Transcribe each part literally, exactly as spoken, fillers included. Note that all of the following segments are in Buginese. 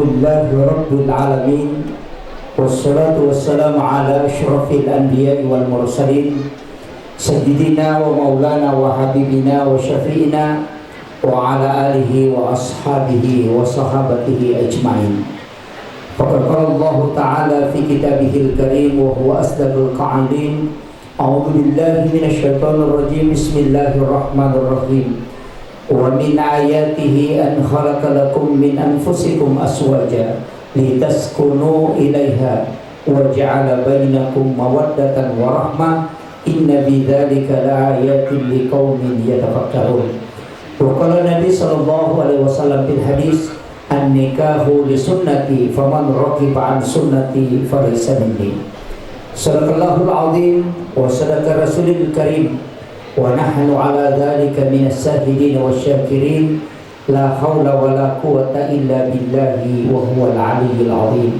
Alhamdulillahi rabbil alamin. Wassalatu wassalamu ala asyrafil anbiya'i wal mursalin, sayyidina wa maulana wa habibina wa syafi'ina wa ala alihi wa ashabihi wa sahabatihi ajma'in. Faqad qala Allahu ta'ala fi kitabihil karim wa huwa asdaqul qa'ilin. A'udzu billahi minasy syaithanir rajim. Bismillahirrahmanirrahim. Wa min ayatihi an khalaqa lakum min anfusikum azwaja litaskunu ilaiha wa ja'ala bainakum mawaddatan wa rahmah. Inna fi dzalika laayatin liqaumin yatafakkarun. Wa qala Nabi sallallahu alaihi wasallam fil hadis, "An-nikahu li sunnati, faman raghiba an sunnati falaysa minni." Sadaqallahul azim wa sadaqa rasulil karim, wa nahnu ala dzalika minas syahidin wasy syakirin. La haula wa la quwwata illa billahi wa huwal aliyyil azim.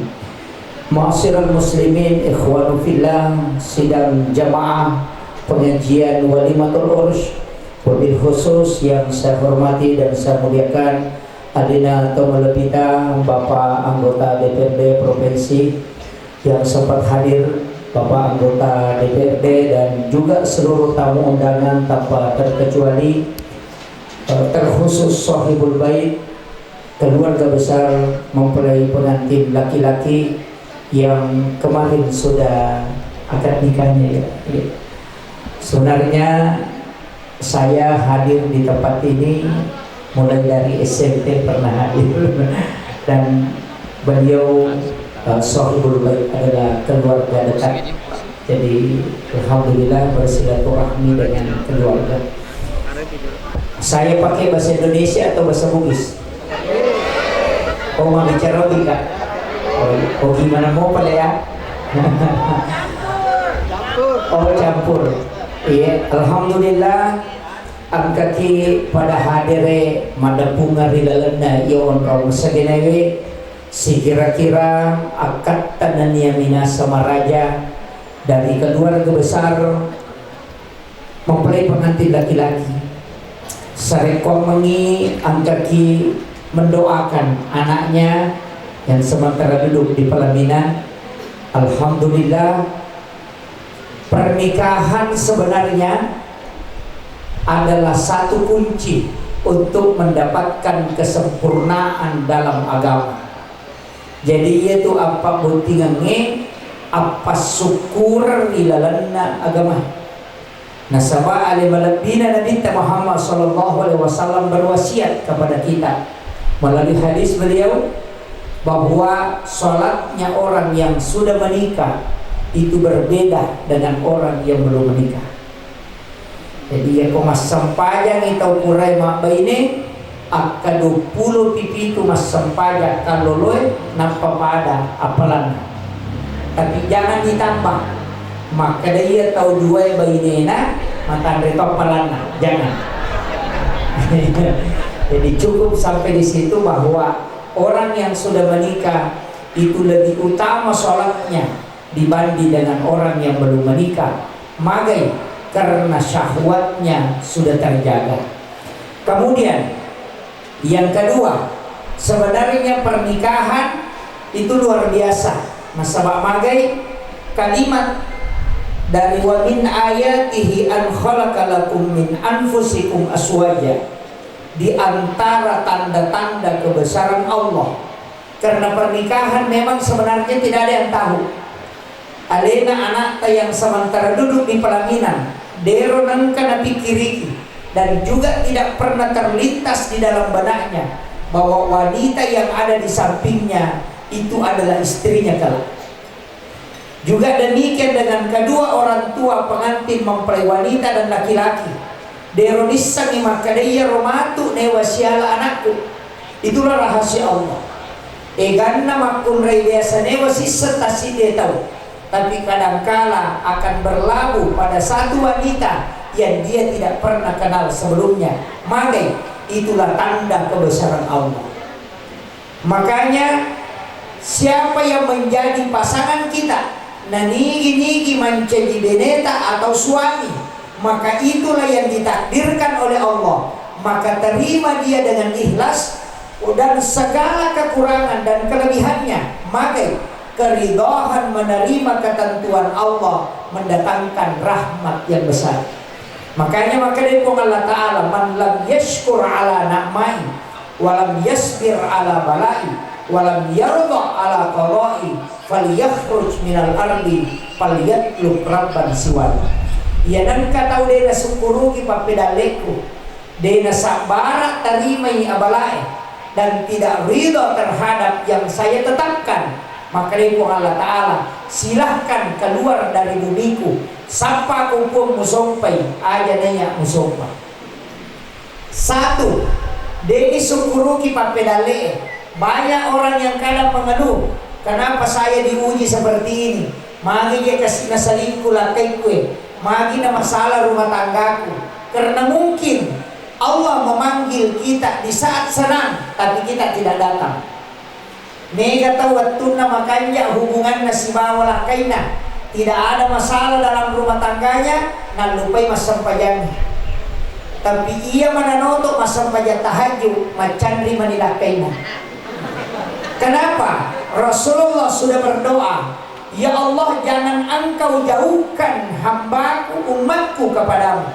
Ma'asyiral muslimin, ikhwanu fillah, sidang jamaah pengajian Walimatul Urs, wabil khusus yang saya hormati dan saya muliakan, Alena Tomalebbita, Bapak Anggota D P R D Provinsi yang sempat hadir, Bapak Anggota D P R D, dan juga seluruh tamu undangan tanpa terkecuali, eh, terkhusus Sohibul Bait, keluarga besar mempelai pengantin laki-laki yang kemarin sudah akad nikahnya, ya. Sebenarnya saya hadir di tempat ini mulai dari S M P pernah hadir dan beliau, eh, Sohibul Bait adalah keluarga dekat. Jadi alhamdulillah bersilaturahmi dengan keluarga. Saya pakai bahasa Indonesia atau bahasa Bugis? Oh, mau bicara Bugis, Kak? Oh, oh, gimana mau pale ya? Oh, campur. Iya, alhamdulillah, engkaki pada hadere madeppunga ri lalenna iya onrong segenewe, sikira-kira akkatta nennia minasa maraja dari keluarga besar mempelai pengantin laki-laki. Sarekkoammengngi engkaki mendoakan anaknya yang sementara duduk di pelaminan. Alhamdulillah, pernikahan sebenarnya adalah satu kunci untuk mendapatkan kesempurnaan dalam agama. Jadi, iyatu appabbottingengnge, appassukkureng ri lalenna agama. Nasaba ale malebbina Nabitta Muhammad sallallahu alaihi wasallam berwasiat kepada kita melalui hadis beliau bahwa salatnya orang yang sudah menikah itu berbeda dengan orang yang belum menikah. Jadi, iyako massempajangngi tau purae mabbaine, akka duappulo pipitu massempajang kalloloe, nappa pada appalanna. Tapi jangan ditambah, makkeda iya tau duae bainena matanre to appalanna. Jangan. Jadi, cukup sampai di situ bahwa orang yang sudah menikah itu lebih utama sholatnya dibanding dengan orang yang belum menikah. Magai? Karena syahwatnya sudah terjaga. Kemudian, yang kedua, sebenarnya pernikahan itu luar biasa. Nasaba magai? Kalimat dari "Wa min ayatihi an khalaqa lakum min anfusikum azwaja", di antara tanda-tanda kebesaran Allah. Karena pernikahan memang sebenarnya tidak ada yang tahu. Alena anakta yang sementara duduk di pelaminan, dero nengka napikkiriki, dan juga tidak pernah terlintas di dalam benaknya bahwa wanita yang ada di sampingnya itu adalah istrinya kelak. Juga demikian dengan kedua orang tua pengantin mempelai wanita dan laki-laki. Dero nissengngi makkeda iyaro matu newa siala anakku. Itulah rahasia Allah. Eganna makkunrai biasa newa sisseng tassiddi tau, tapi kadangkala akan berlabuh pada satu wanita yang dia tidak pernah kenal sebelumnya. Magai? Itulah tanda kebesaran Allah. Makanya, siapa yang menjadi pasangan kita, nanigi-nigi mancaji beneta atau suami, maka itulah yang ditakdirkan oleh Allah. Maka terima dia dengan ikhlas, Dan segala kekurangan dan kelebihannya, magai keridahan menerima ketentuan Allah mendatangkan rahmat yang besar. Makanya makkedai Puang Allah Ta'ala, "Man lam yashkur ala na'mai, walam yasbir ala balai, walam yarda ala qadai, falyakhruj minal ardi, falyatlub rabban siwal." Iya nengka tau de nasukkuruki pappedalleku, de nasabbara tarimai abalae, dan tidak ridha terhadap yang saya tetapkan, maka dai Puang Allah Ta'ala, silahkan keluar dari bumiku, sappa ku Puang musompai, aja naiya musompa. Satu, deni sukkuruki pappedalle'e. Banyak orang yang kadang mengeluh, "Kenapa saya diuji seperti ini? Magi je kasi nasalingku lakkaikue? Magi na masalah rumah tanggaku?" Karena mungkin Allah memanggil kita di saat senang, tapi kita tidak datang. Mega tau wettunna makanja hubunganna sibawa lakkainna, tidak ada masalah dalam rumah tangganya, nallupai massempajangngi. Tapi iya mananoto massempajang tahajud, maccanri mani lakkainna. Kenapa? Rasulullah sudah berdoa, "Ya Allah, jangan Engkau jauhkan hambaku, umatku kepadamu."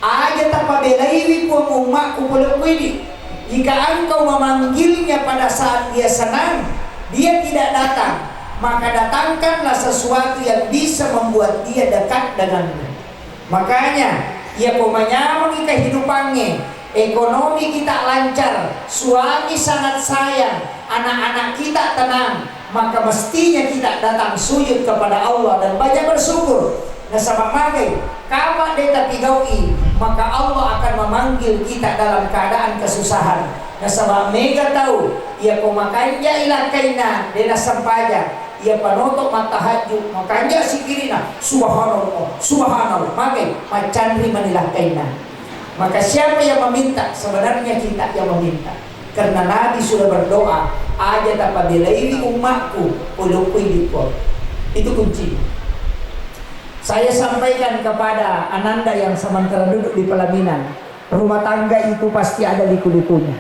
Aja tapabelaiwi Puang ummakku pole kuidi. Jika engkau memanggilnya pada saat dia senang, dia tidak datang, maka datangkanlah sesuatu yang bisa membuat dia dekat denganmu. Makanya, iya ko manyameng kehidupannya, ekonomi kita lancar, suami sangat sayang, anak-anak kita tenang, maka mestinya kita datang sujud kepada Allah dan banyak bersyukur. Nasaba magai, kapa de tapigau'i, maka Allah akan memanggil kita dalam keadaan kesusahan. Nasaba mega tau, iya ko makanja ilakkaina, de nassempajang, iya panoto mattahajju, makanja sikirina, subhanallah, subhanallah, magai, maccanri mani lakkaina. Maka siapa yang meminta? Sebenarnya kita yang meminta. Karena Nabi sudah berdoa, "Aja tapabelaiwi ummakku, pole kuidi Puang." Itu kuncinya. Saya sampaikan kepada ananda yang sementara duduk di pelaminan, rumah tangga itu pasti ada liku-likunya.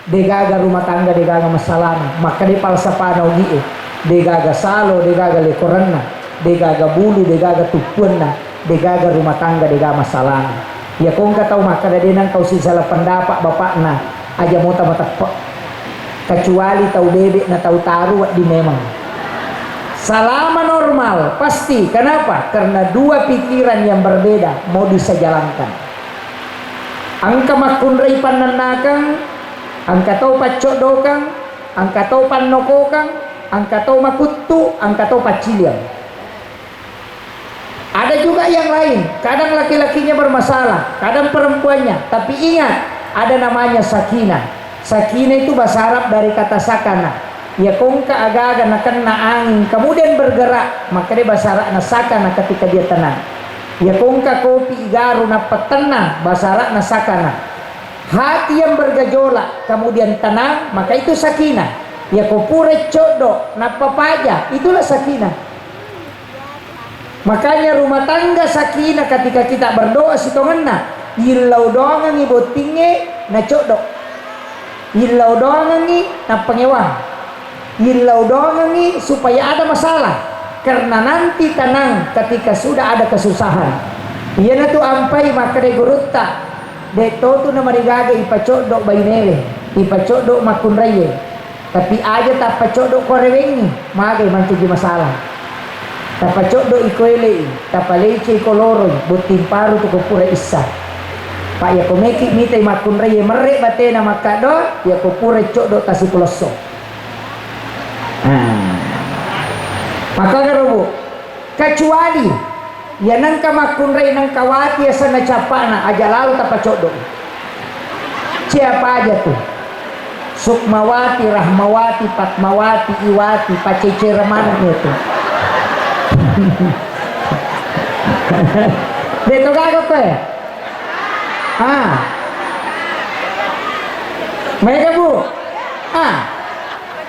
Degaga rumah tangga, degaga masalahna. Makkeda falsafana ogi'e, degaga salo, degaga lekorenna, degaga bulu, degaga tuppuanna, degaga rumah tangga, degaga masalahna. Iya ko engka tau makkeda de nengka usisala pendapat bapakna, aja mota mateppe. Kecuali tau bebek na tau taru wedding memang. Salama normal, pasti. Kenapa? Karena dua pikiran yang berbeda mau disejalankan. Engka makkunrai pannennakeng, engka tau paccoddokeng, engka tau pannokokeng, engka tau makuttu, engka tau pacciliang. Ada juga yang lain, kadang laki-lakinya bermasalah, kadang perempuannya. Tapi ingat, ada namanya sakinah. Sakinah itu bahasa Arab dari kata sakana. Iya ko engka aga-aga nakenna angin, kemudian bergerak, maka dia bahasa Arabna sakana ketika dia tenang. Iya ko engka kopi igaru nappa tenang, bahasa Arabna sakana. Hati yang bergejolak, kemudian tenang, maka itu sakinah. Iya ko pura coddo, nappa paja, itulah sakinah. Makanya rumah tangga sakinah ketika kita berdoa sitongenna, illau doangengngi bottingnge nacoddo. Illau doangengngi nappangewang. Illau doangengngi supaya ada masalah. Karena nanti tenang ketika sudah ada kesusahan. Iyanatu ampai makkeda gurutta, de totu namarigaga ipacoddo bainewe, ipacoddo makkunraie. Tapi aja tappacoddo ko rewengngi, magai mancaji masalah. Tappacoddo iko elei, tapalecei ko loroi, botting paru tu ko pura issa. Pa iya ko meki mitai makkunraie merre batena makkaddo, iya ko pura coddo tasipulesso. Nah. Maka garo, Bu, kecuali iya nengka makkunrai nengka wati asenna cappa'na, aja lalo tapacoddo. Siapa aja tuh? Sukmawati, Rahmawati, Fatmawati, Iwati, pacecere maneng itu. De to gaga koe. Ah. Mega, Bu. Ah.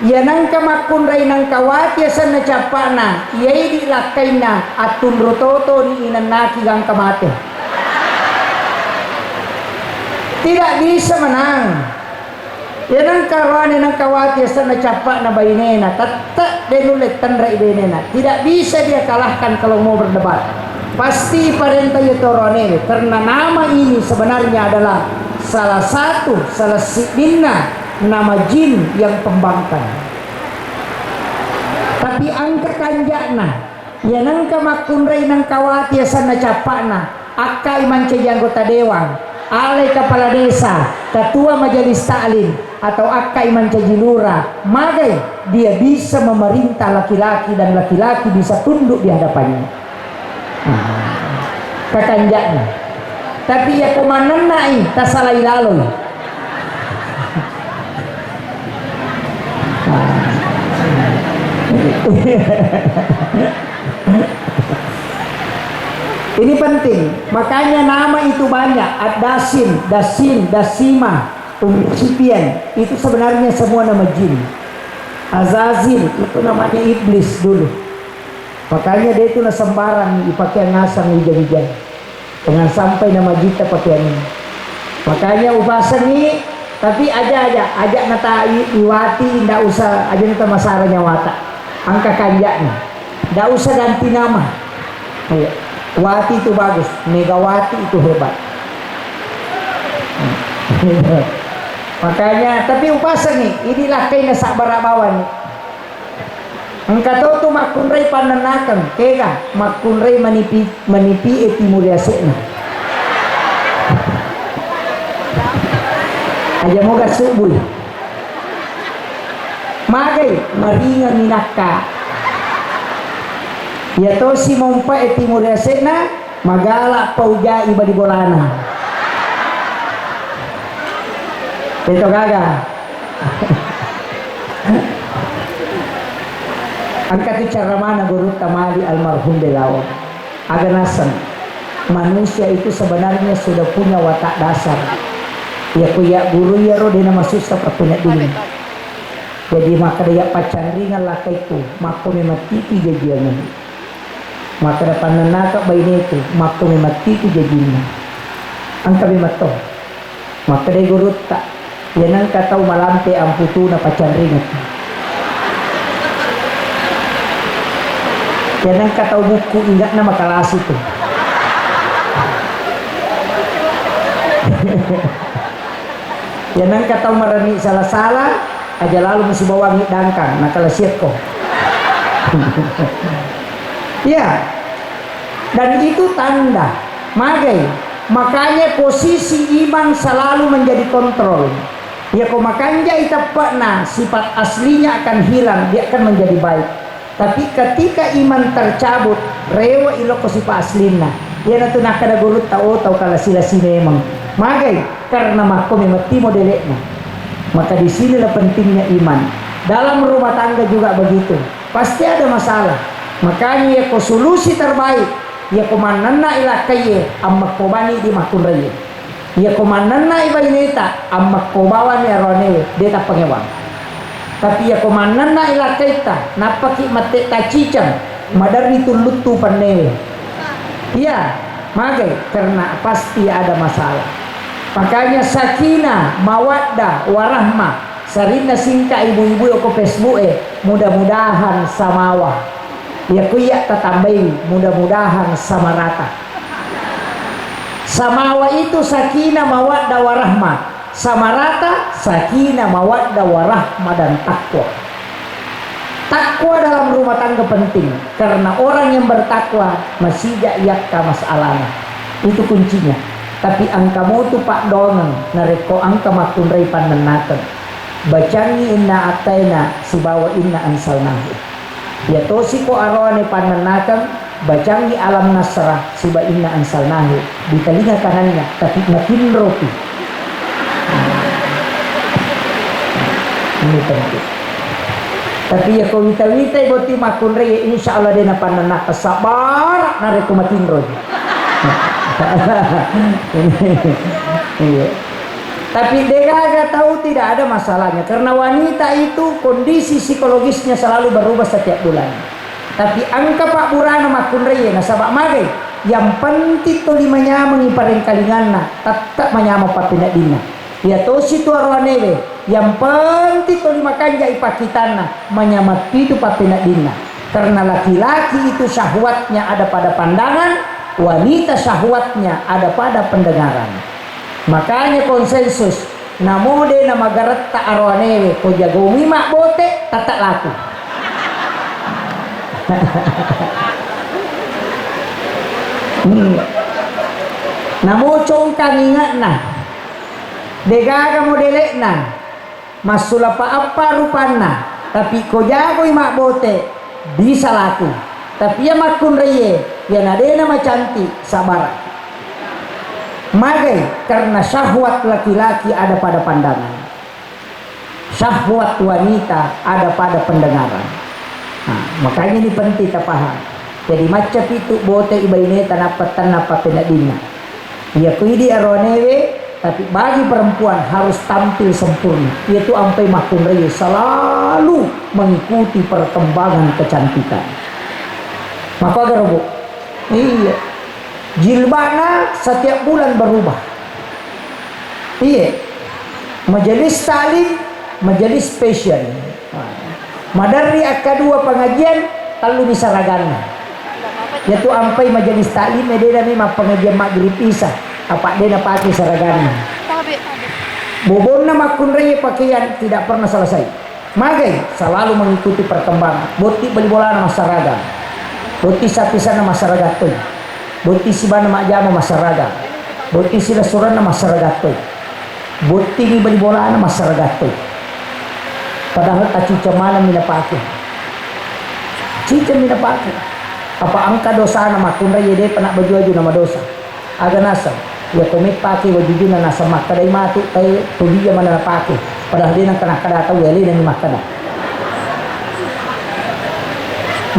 Iya nengka makkunrai nengka wati asenna cappa'na, iya idi lakkainna, attunru totoni inennaki gangka mate. Tidak bisa menang. Iya nengka roane nengka wati asenna cappa'na bainena, tette' de' nulle tenre'i bainena. Tidak bisa dia kalahkan kalau mau berdebat. Pasti parenta iya to roane, karena nama ini sebenarnya adalah salah satu, salah siddinna nama jin yang pembangkang. Tapi engka kanja'na, iya nengka makkunrai nengka wati asenna cappa'na, akkai mancaji anggota dewan, alai kepala desa, ketua majelis taklim, atau akkai mancaji lura, magai dia bisa memerintah laki-laki dan laki-laki bisa tunduk di hadapannya. Nah, kakanja'na. Tapi iya ko manennai, tasalai laloi. Ini penting, makanya nama itu banyak, Ad-Dasin, Dasin, Dasima, Ummu Sipyan, itu sebenarnya semua nama jin. Azazil itu namanya iblis dulu. Makanya dia itu na sembarang dipakai ngasang wija-wija. Jangan sampai nama jita pakai ini. Makanya upasengi, tapi aja-aja, aja nata i-, iwati, ndak usah, aja nata masara nyawata. Angka kanja'na. Ndak usah ganti nama. Iya. Wati itu bagus, Megawati itu hebat. Makanya, tapi upasengi, ini lakkaina sabbara bawang. Engka to tu makkunrai pannennakeng, kega makkunrai manipi, manipi e timuri ase'na. Aja moga subbui. Magai maringengi nakka. Iya tosi mompa e timuri ase'na, magala paujai bali bolana. Teto gaga. Engka tu caramana gurutta mali almarhum Belawo. Aga naseng, manusia itu sebenarnya sudah punya watak dasar. Iya ku iya guru iyaro dena masussa pappenedding. Jadi makkeda iya paccanringeng lakkaikku, makko memang titi jajianna. Makkeda pannennaka baineku, makko memang titi jajinna. Engka memang to. Makkedai gurutta, iya nengka tau malampe amputuna paccanringekku. Iya nengka tau bukku ingatna makalasi tu. Iya nengka tau marenni sala-sala, aja lalo musibawangi dangkang, nakalasiakko. Iya. Dan itu tanda. Magai. Makanya posisi iman selalu menjadi kontrol. Iya ko makanja iteppe'na, sifat aslinya akan hilang, dia akan menjadi baik. Tapi ketika iman tercabut, rewe'i lokko sipa aslinna. Iyanatu nakkeda gurutta, oh, tau kalasi-lasi memang. Magai, karena makko memang timo dele'na. Maka di sinilah pentingnya iman. Dalam rumah tangga juga begitu. Pasti ada masalah. Makanya iya ko solusi terbaik, iya ko mannenna ilakkaiye, ammekko bani di makkunraiye. Iya ko mannennai baineta, ammekko bawani aroanewe, de tappangewang. Tapi iya ko mannennai lakkaitta, nappaki mette tacciceng, maderri tulluttu pennewe. Iya, magai, karena pasti ada masalah. Makanya sakinah, mawaddah, warahmah, serinna singka ibu-ibu ko Facebook e, mudah-mudahan samawa. Iya ku iya tatambai, mudah-mudahan sama rata. Samawa itu sakinah, mawaddah, warahmah. Sama rata, sakinah, mawaddah, warahmah, dan takwa. Takwa dalam rumah tangga penting, karena orang yang bertakwa masija yakka masalahnya. Itu kuncinya. Tapi engka motu paddoangeng narekko engka makkunrai pannennakeng. Bacangngi inna attaina sibawa inna anzalnahu. Iya tosi ko aroane pannennakeng, bacangngi Alam Nasrah siba Inna Anzalnahu di telinga kanannya, tapi matinropi. Ini penting. Tapi iya ko wita-witai botting makkunrai, insya Allah de napannennakeng, sabbara narekko matinroji. Iya. Tapi degaga tahu tidak ada masalahnya, karena wanita itu kondisi psikologisnya selalu berubah setiap bulan. Tapi engka pabburana makkunraie, nasaba magai, yang penting tuli manyameng iparengkalinganna, tetap manyameng pappeneddinna. Iya tosi tu aroanewe, Yang penting tuli makanjai pakkitanna, manyameng pitu pappeneddinna. Karena laki-laki itu syahwatnya ada pada pandangan, wanita syahwatnya ada pada pendengaran. Makanya konsensus, namo de namagaretta aroanewe, ko jagomi mabbote, tata laku. Hmm. Namo congkang inge'na, degaga modele'na, massulapa eppa rupanna, tapi ko jagoi mabbote, bisa laku. Tapi iya makkunraie, iyana dena macantik, sabara. Magai, karena syahwat laki-laki ada pada pandangan. Syahwat wanita ada pada pendengaran. Nah, makanya ini penting kita paham. Jadi macca pitu bote ibaineta nappa tenna pappeneddinna. Iya ko idi aroanewe, tapi bagi perempuan harus tampil sempurna. Iya tu ampai makkunrai selalu mengikuti perkembangan kecantikan. Maka garo, Bu? Iya. Jilbabna setiap bulan berubah. Iya. Majelis taklim, majelis fashion. Maderri akkadua pengajian, tellumi saraganna. Yatu ampai majelis taklim, dena mi mappengajian maghrib isya, apa dena pake saraganna. Bobonna makkunrai pakaian tidak pernah selesai. Magai, selalu mengikuti perkembangan. Botti bali bolana massaraga. Botti sapisanna massaraga toi. Botti sibana majjama massaraga. Botti silessurenna massaraga toi. Botti mi bali bolana massaraga toi. Padahal tacica maneng mi napake. Cica mi napake. Apa engka dosana makkunrai depa na baju-baju na madosa. Aga naseng, iya ko meppake wajujuna naseng makkedai matu, eh, tuli iya mana napake. Padahal de nengka nakkeda tau, alena ni makkeda.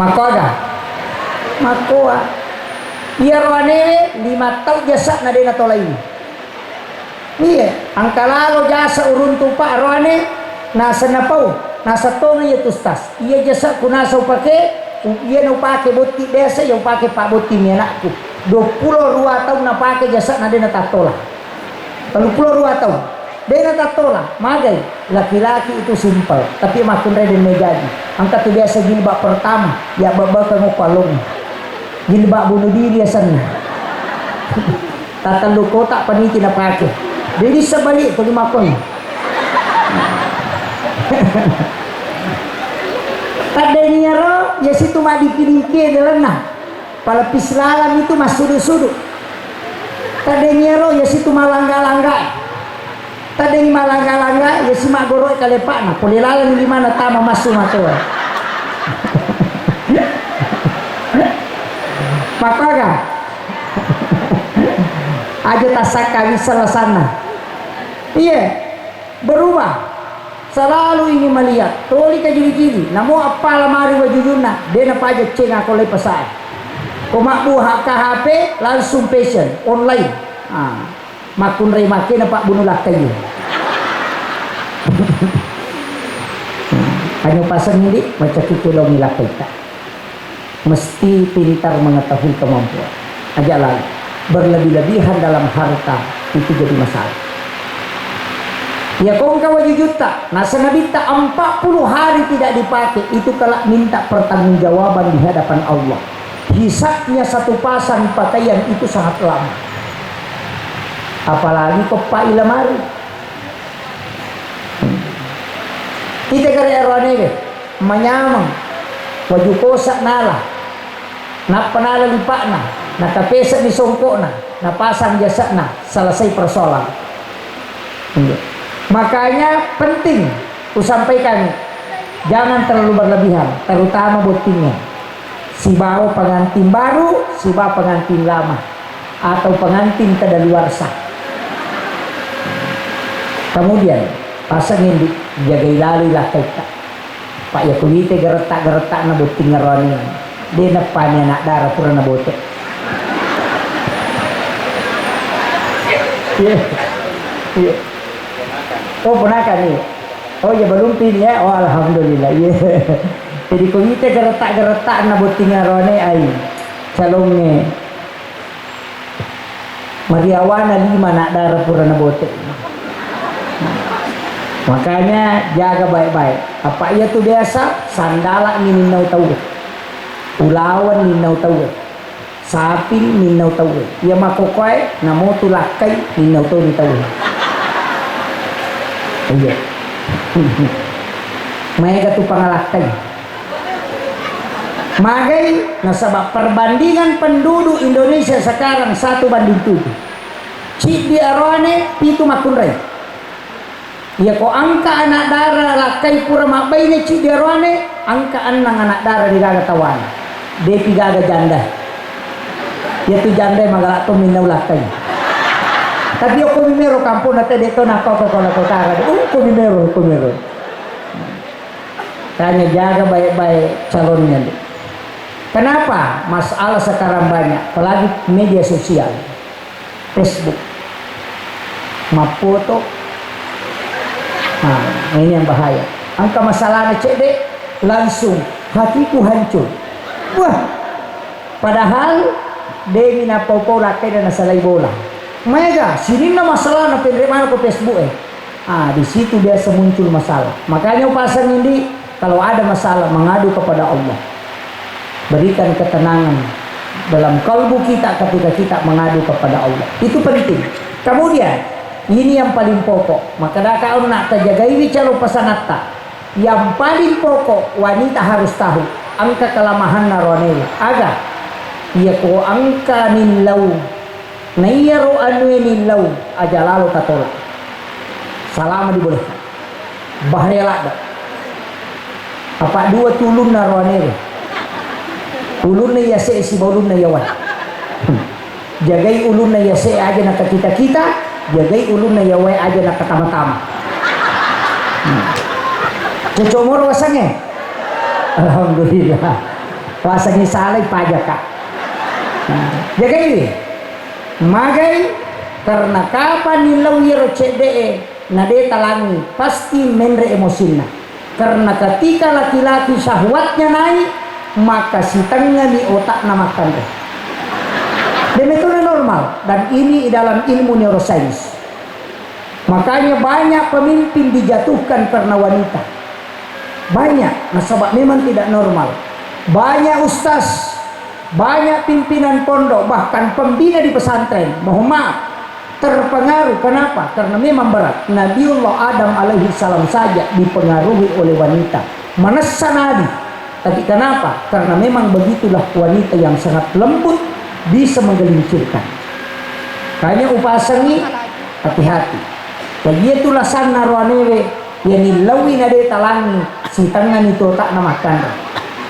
Makko aga? Makkoa. Iyaro anewe lima tau jasa na de natolai. Iya, angka lalo jasa uruntu pa aroane, naseng napau, naseng tona iya tu stas. Iya jasa ku nasa upake, u-, iya na upake botti biasa, iya upake pa botti mi anakku. Duappulo rua taung napake jasa na de natattola. Telluppulo rua taung. De natattola, magai, laki-laki itu simpel, tapi makkunrai de megaji. Angka tu biasa jilbab pertama, ya babaka ngoko along. Jilbab bunuh diri asenna. Tatellu kotak paniti napake. Jadi sebalik tu lima koi. Taddeniaro, ya situ madiki-diki dalenna. Palepis lalang itu massudu-sudu. Taddeniaro, ya situ malangga-langga. Taddeni malangga-langga, ya si maggoro'e kalepa'na, pole laleng limana tama massu matoa. Makkuaga? Aja tassakkawi selasanna. Iya, berubah. Selalu ingin melihat. Toli kajili-jili. Namo appala mari wajujunna, de napaja ceng ako lai pasae. Ko mabbuha K H P, langsung fashion, online. Ah. Makkunrai makena pabbunuh lakkai. Hanya pasang ini, macam kita longi lakkai tak. Mesti pintar mengetahui kemampuan. Aja lalu. Berlebih-lebihan dalam harta itu jadi masalah. Ya kongka wajujutta, nasa nabitta empat puluh hari tidak dipakai, itu kelak minta pertanggungjawaban di hadapan Allah. Hisabnya satu pasang pakaian itu sangat lama. Apalagi ko pai lamari. Kita gare aroane de, manyameng, waju kosa nala, nappa nala lipakna, nakapesa ni songkokna, napasang jasakna, selesai persoalan. Iya. Makanya penting kusampaikan, jangan terlalu berlebihan, terutama bottingnya. Sibawa pengantin baru, sibawa pengantin lama, atau pengantin kadaluarsa. Kemudian, pasang yang dijagai lalu lakkaita. Pak ya kuwite geretta-geretta na botting ngeroni. De neppani anak dara pura na bote. Iya. Iya. Oh, ponakan, iya. Oh, iya, belum pin, ya. Oh, alhamdulillah. Iya. Jadi, ko ite geretta-geretta na botting arone, ai. Calonge. Mariawana lima na dara pura na bote. Makanya jaga baik-baik. Apa iya tu biasa, sandala ni ninnau tauwe. Ulawan ninnau tauwe. Saping ninnau tauwe. Iya makokoe, namotu lakkai ninnau toni tauwe. Iya. Maega tu pangalakkai. Magai nasaba perbandingan penduduk Indonesia sekarang satu banding tujuh. Ciddi aroane, pitu makkunrai. Iya ko engka anak dara lakkai pura mabbaine ciddi aroane, engka enneng anak dara degaga tawana. Depi gaga janda. Iya tu janda magala to minnau lakkai. Tapi okko mimero kampung nate de to nakko ko kola kotara. Uh, okko mimero, okko mimero. Kanya jaga baik-baik calonnya, Dek. Kenapa masalah sekarang banyak, apalagi media sosial, Facebook, mappoto. Nah, ini yang bahaya. Engka masalahnya cedde, langsung hatiku hancur. Wah, padahal demi napau-pau lakkaina nasalai bola. Mega, sininna masalah na penre mana ko Facebook eh. Ah, di situ biasa muncul masalah. Makanya upasang ini, kalau ada masalah, mengadu kepada Allah. Berikan ketenangan dalam kalbu kita ketika kita mengadu kepada Allah. Itu penting. Kemudian, ini yang paling pokok. Maka daka onna tajagaiwi calo pasanatta. Yang paling pokok, wanita harus tahu engka kelemahanna roanewe. Aga? Iya ko engka nillau. Naiyaro anue nillau, aja lalo tatola. Salama dibolehkan. Bahaya ladde. Apa dua tulunna roanewe. Ulunna iya se siba ulunna iya wae. Jagai ulunna iya se aja nakakita-kita, jagai ulunna iya wae aja nakatama-tama. Hmm. Cocok moro wasange? Alhamdulillah. Wasange salai pajaka. Nah, jagai. Magai, karena kapan nillau iyaro cedde'e na de talangi, pasti menre emosinna. Karena ketika laki-laki syahwatnya naik, maka sitengngani otakna makkanre. Demikian normal, dan ini dalam ilmu neuroscience. Makanya banyak pemimpin dijatuhkan karena wanita. Banyak, nasaba memang tidak normal. Banyak ustaz, banyak pimpinan pondok, bahkan pembina di pesantren, mohon maaf, terpengaruh. Kenapa? Karena memang berat. Nabiullah Adam alaihi salam saja dipengaruhi oleh wanita. Manessa Nabi. Tapi kenapa? Karena memang begitulah wanita yang sangat lembut, bisa menggelincirkan. Kanya upasangi, hati-hati. Jadi itu lasanna roanewe, yang nilauwi na de talangi, sitengngani tu otakna makkanre.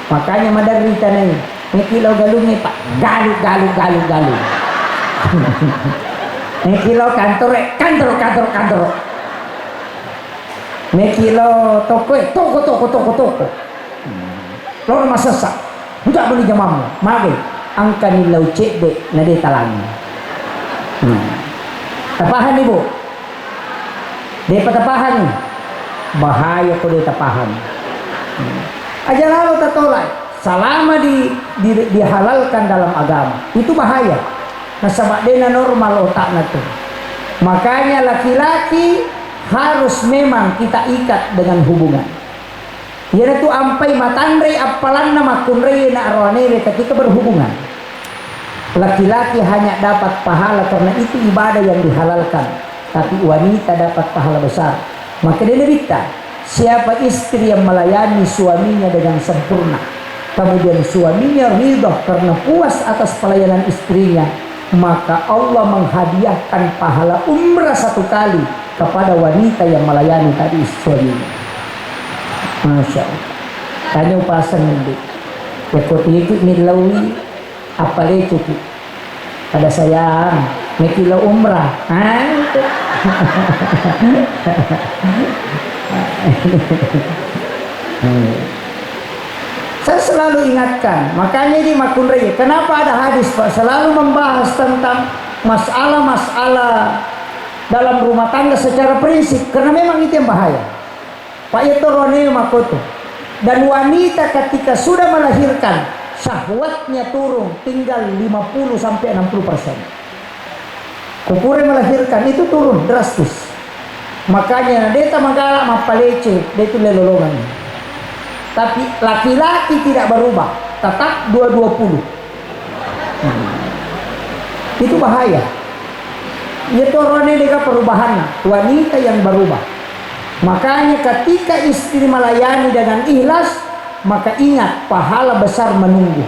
Makanya maderri tanai, meki lao galungnge, Pak, galu, galu, galu, galu. Meki lao kantore, kantoro, kantoro, kantoro. Meki lao tokoe, toko, toko, toko, toko. Loro masessa, uja meni jamammu, mage, engkani lau cedde na de talangi. Hmm. Tapahanni, Bu? Depa tapahanni? Bahaya ko de tapahanni. Hmm. Aja lalo tatolak, selama di, di, dihalalkan dalam agama. Itu bahaya. Nasaba dena normal otakna tu. Makanya laki-laki harus memang kita ikat dengan hubungan. Iyanatu ampai matanrei appalanna makkunrai na aroanewe ketika berhubungan. Laki-laki hanya dapat pahala karena itu ibadah yang dihalalkan, tapi wanita dapat pahala besar. Maka dia Nabitta, siapa istri yang melayani suaminya dengan sempurna, kemudian suaminya ridha karena puas atas pelayanan istrinya, maka Allah menghadiahkan pahala umrah satu kali kepada wanita yang melayani tadi suaminya. Masya Allah. Tanya upaseng nanti. Ya kau titik milawi apa lecet. Ada sayang, meki lo umrah. Hah? Hmm. Saya selalu ingatkan, makanya ini makunrai. Kenapa ada hadis, Pak, selalu membahas tentang masalah-masalah dalam rumah tangga secara prinsip? Karena memang itu yang bahaya. Pak, ya, toroane makoto. Dan wanita ketika sudah melahirkan, syahwatnya turun tinggal lima puluh sampai enam puluh persen. Kupure melahirkan itu turun drastis. Makanya na deta magala mappalece, de tulle lolongang. Tapi laki-laki tidak berubah, tetap dua dua puluh. Hmm. Itu bahaya. Iya torone dega perubahanna, wanita yang berubah. Makanya ketika istri melayani dengan ikhlas, maka ingat pahala besar menunggu.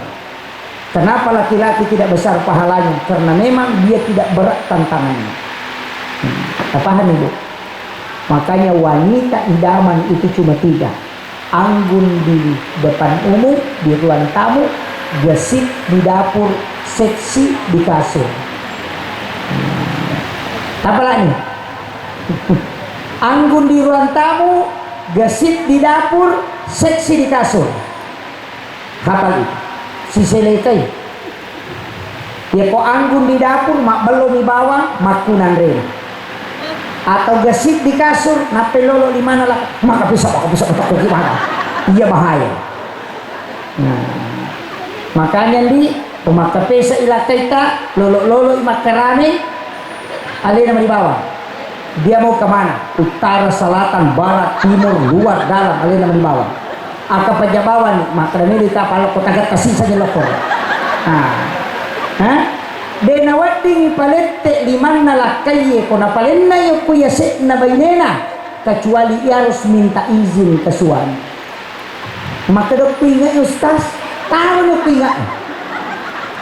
Kenapa laki-laki tidak besar pahalanya? Karena memang dia tidak berat tantangannya. Hmm. Paham, Ibu? Makanya wanita idaman itu cuma tiga. Anggun di depan umum, di ruang tamu, gesit di dapur, seksi di kasur. Hmm. Apa lagi? Anggun di ruang tamu, gesit di dapur, seksi di kasur. Hafal itu. Siselekai. Iya ko anggun di dapur, mabbellomi bawang, makkunanrena. Atau gesit di kasur, nappai lolo limanna la, maka bisa, maka bisa, maka bisa, maka bisa. Iya bahaya. Nah, makanya ndi, ko makkapesa ilakkaita, lolo-lolo i makkarame, alena mani bawang. Dia mau ke mana? Utara, selatan, barat, timur, luar, dalam, alena mani bawang. Aka pajabawang ni, makkeda melo ita palokko tagatta sisa ni lokko. Nah. Hah? De nawedding palette limanna lakkaiye, ko napalenna yokku yase'na bainena, kecuali ia harus minta izin ke suami. Makkeda, "Kuinge'i, Ustaz." Taroni kuinge'i.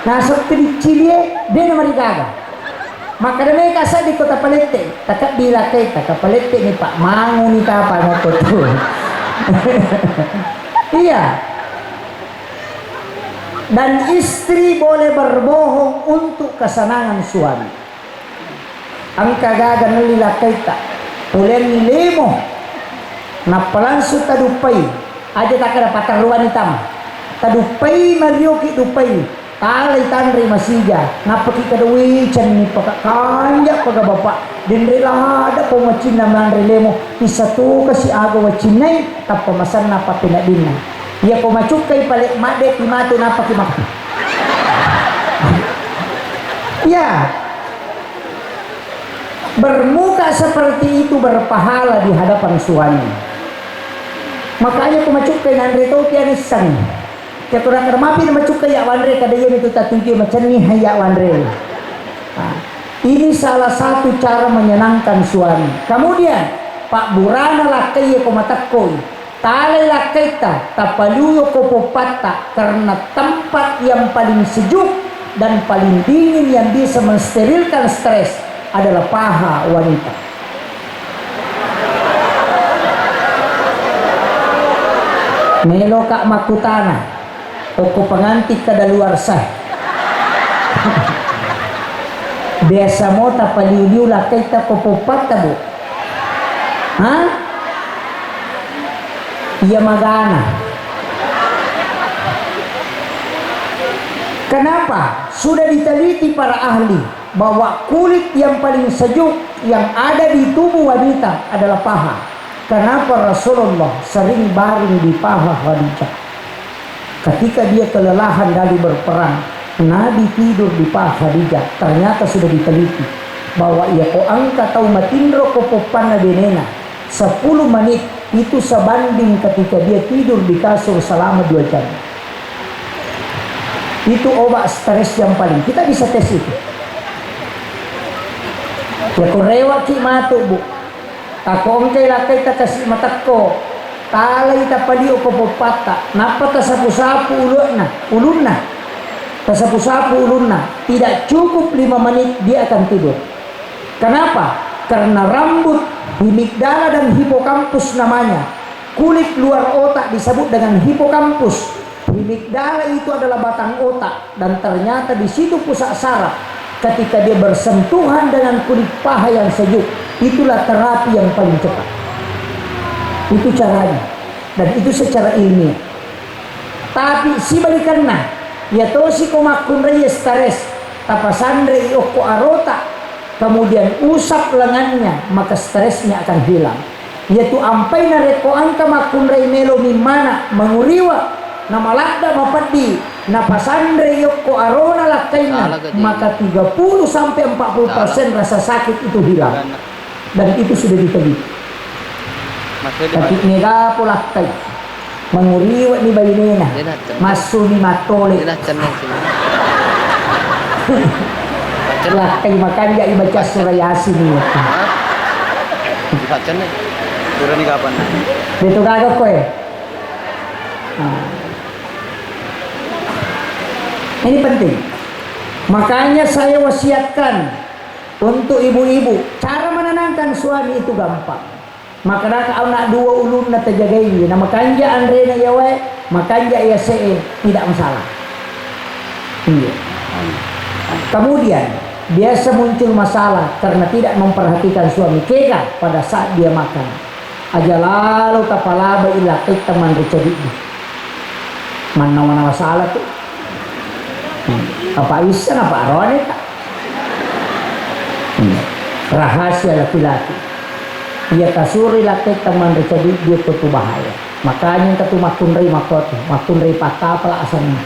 Naseng kediccilie, de namarigaga. Makkeda meka seddi ko tapalette, takebbi lakkaita, tapalette ni, Pak, manguni kapang okko tu. Iya. Dan istri boleh berbohong untuk kesenangan suami. Engka gaga nelli lakkaitta, poleanni lemo, nappa langsung taduppai, aja takkeda paterruanni tama, taduppai, marioki duppai, talai tanre masija, nappaki kada, "Wih, cenni paka kanja paka bapak, denre lada po macinna manre lemo, pissa tu kasi aga wacinnai, tappa masanna pappeneddinna." Iya ko macukkai pale madde pi matu nappaki makkeda. Iya. Bermuka seperti itu berpahala di hadapan suami. Makanya ko macukkai nanre topi anisseng. Kekura kada mapi na macukkai ya wanre, kada iya mitu tatujui macenni hai ya wanre. Nah, ini salah satu cara menyenangkan suami. Kemudian, pabburana lakkai ko matekkoi. Talai lakkaitta, tapaliu ko poppatta, karena tempat yang paling sejuk dan paling dingin yang bisa mensterilkan stres adalah paha wanita. Meloka makkutana, okko pengantin kadaluarsa. Biasa mo tapaliu-liu lakkaitta ko poppatta, Bu. Hah? Iya magana. Kenapa? Sudah diteliti para ahli bahwa kulit yang paling sejuk yang ada di tubuh wanita adalah paha. Kenapa Rasulullah sering baring di paha Khadijah? Ketika dia kelelahan dari berperang, Nabi tidur di paha Khadijah. Ternyata sudah diteliti bahwa iya ko engka tau matinro ko poppanna benena sepuluh menit, itu sebanding ketika dia tidur di kasur selama dua jam. Itu obat stres yang paling, kita bisa tes itu. Ya ko rewaki matu, Bu. Takko engkai lakkaita kasi matekko, talai tapaliu ko poppatta, nappa tasapu-sapu ulu'na, ulunna. Tasapu-sapu ulunna, tidak cukup lima menit dia akan tidur. Kenapa? Karena rambut, amigdala dan hipokampus namanya, kulit luar otak disebut dengan hipokampus. Amigdala itu adalah batang otak. Dan ternyata di situ pusat saraf. Ketika dia bersentuhan dengan kulit paha yang sejuk, itulah terapi yang paling cepat. Itu caranya. Dan itu secara ilmiah. Tapi sibalikanna, iya tosi ko makkunrai stres, tapasanrei okko arota, kemudian usap lengannya, maka stresnya akan hilang. Iyatu ampai narekko engka makkunrai melo mimmana, manguriwa, namaladda mapeddi, napasanre yokko arona lakkainna, maka tiga puluh sampai empat puluh persen rasa sakit itu hilang. Dan itu sudah diteliti. Maksudnya tapi gimana? Mega polakkai. Manguriwe ni bainena. Dia dah cenneng. Massu ni matole. Dia dah cenneng sini. Lakkai makanja ibaca surah Yasin ni. Hah? Dia dah cenneng. Surah ni kapan? Dia tu kagak kowe. Nah. Ini penting. Makanya saya wasiatkan untuk ibu-ibu, cara menenangkan suami itu gampang. Makkedaka anak dua ulunna tajagai, na makanja anrena iyawae, makanja iyase'e, tidak masalah. Iya. Kemudian, biasa muncul masalah karena tidak memperhatikan suami. Kega pada saat dia makan. Aja lalo tapalabai lakkaitta manre cadiddi. Mannawa-nawa sala tu. Hmm. Apa isseng apa aroane ta? Hmm. Rahasia laki-laki. Iya tasuroi lakkaitta manre cadiddi, itu tu bahaya. Makanya engka tu makkunrai makkotu, makkunrai pakkapala asenna.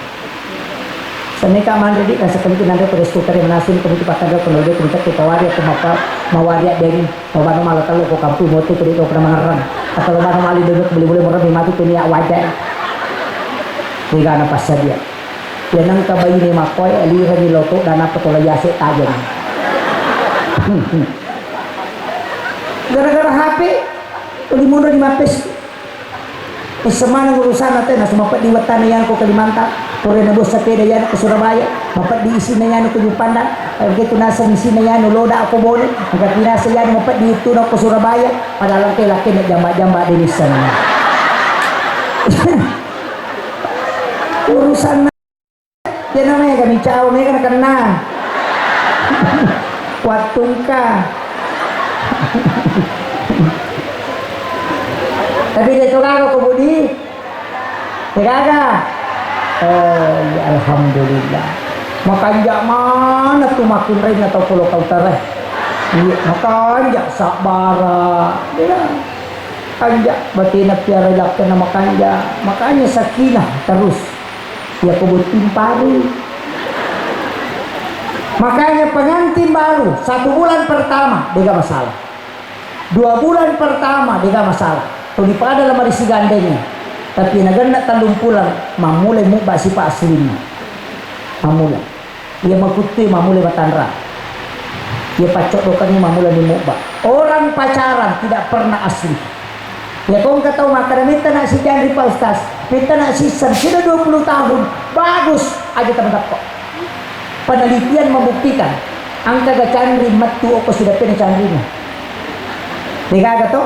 Seneka manre di, nasakeng tu nanre pedes kutari manasuni, kemudian pakkadra penolde kemudian kita wari aku mapa mawari adeng. Lobano mala tellu ko kampui motu ko de' to pernah mangerrang. Atau lobano mali dodok beli-beli murah mati tu niat wajar. Rigana passadia. Ya nengka baine makkoe, lirani loto dan apa tola yase tajeng. Gara-gara H P, tuli monro di mapes. Isseng maneng urusanna te, nasu mapeddi wettana iyana ko Kalimantan, pura nabuang sepeda iyana ko Surabaya, mapeddi isinna iyana ko Juppandang, begitu naseng isinna iyana loda ko Bone, maka pinasa iyana mapeddi ittuna ko Surabaya, padahal engka lakkainna jamba-jamba de' nisseng. Urusanna Iya na mega mi cawa, mega na kenna. Wattungka. Tapi de' to gaga ko Budi. De' gaga. Oh, iya, alhamdulillah. Makanja mana tu makkunrainna tau Pulau Kaltara. Iya, makanja sabbara. Iya. Kanja batena piara lakkainna makanja. Makanya sakinah terus. Iya ko botting baru. Makanya pengantin baru, satu bulan pertama, de' gaga masalah. Dua bulan pertama, de' gaga masalah. Tuli pada lamari sigandengnya. Tapi nagenna tellung pulang, mammulai mubba sipa aslinna. Mammulai. Iya makuttui mammulai matanra. Iya paccoddokengngi mammulani mubba. Orang pacaran tidak pernah asli. Iya ko engka tau makkeda, "Metta na sijanri, Pak Ustaz, metta na sisseng, sudah dua puluh tahun, bagus," aja teman-teman. Penelitian membuktikan, engka ga canri mettu okko sidappena canrina. De' gaga to?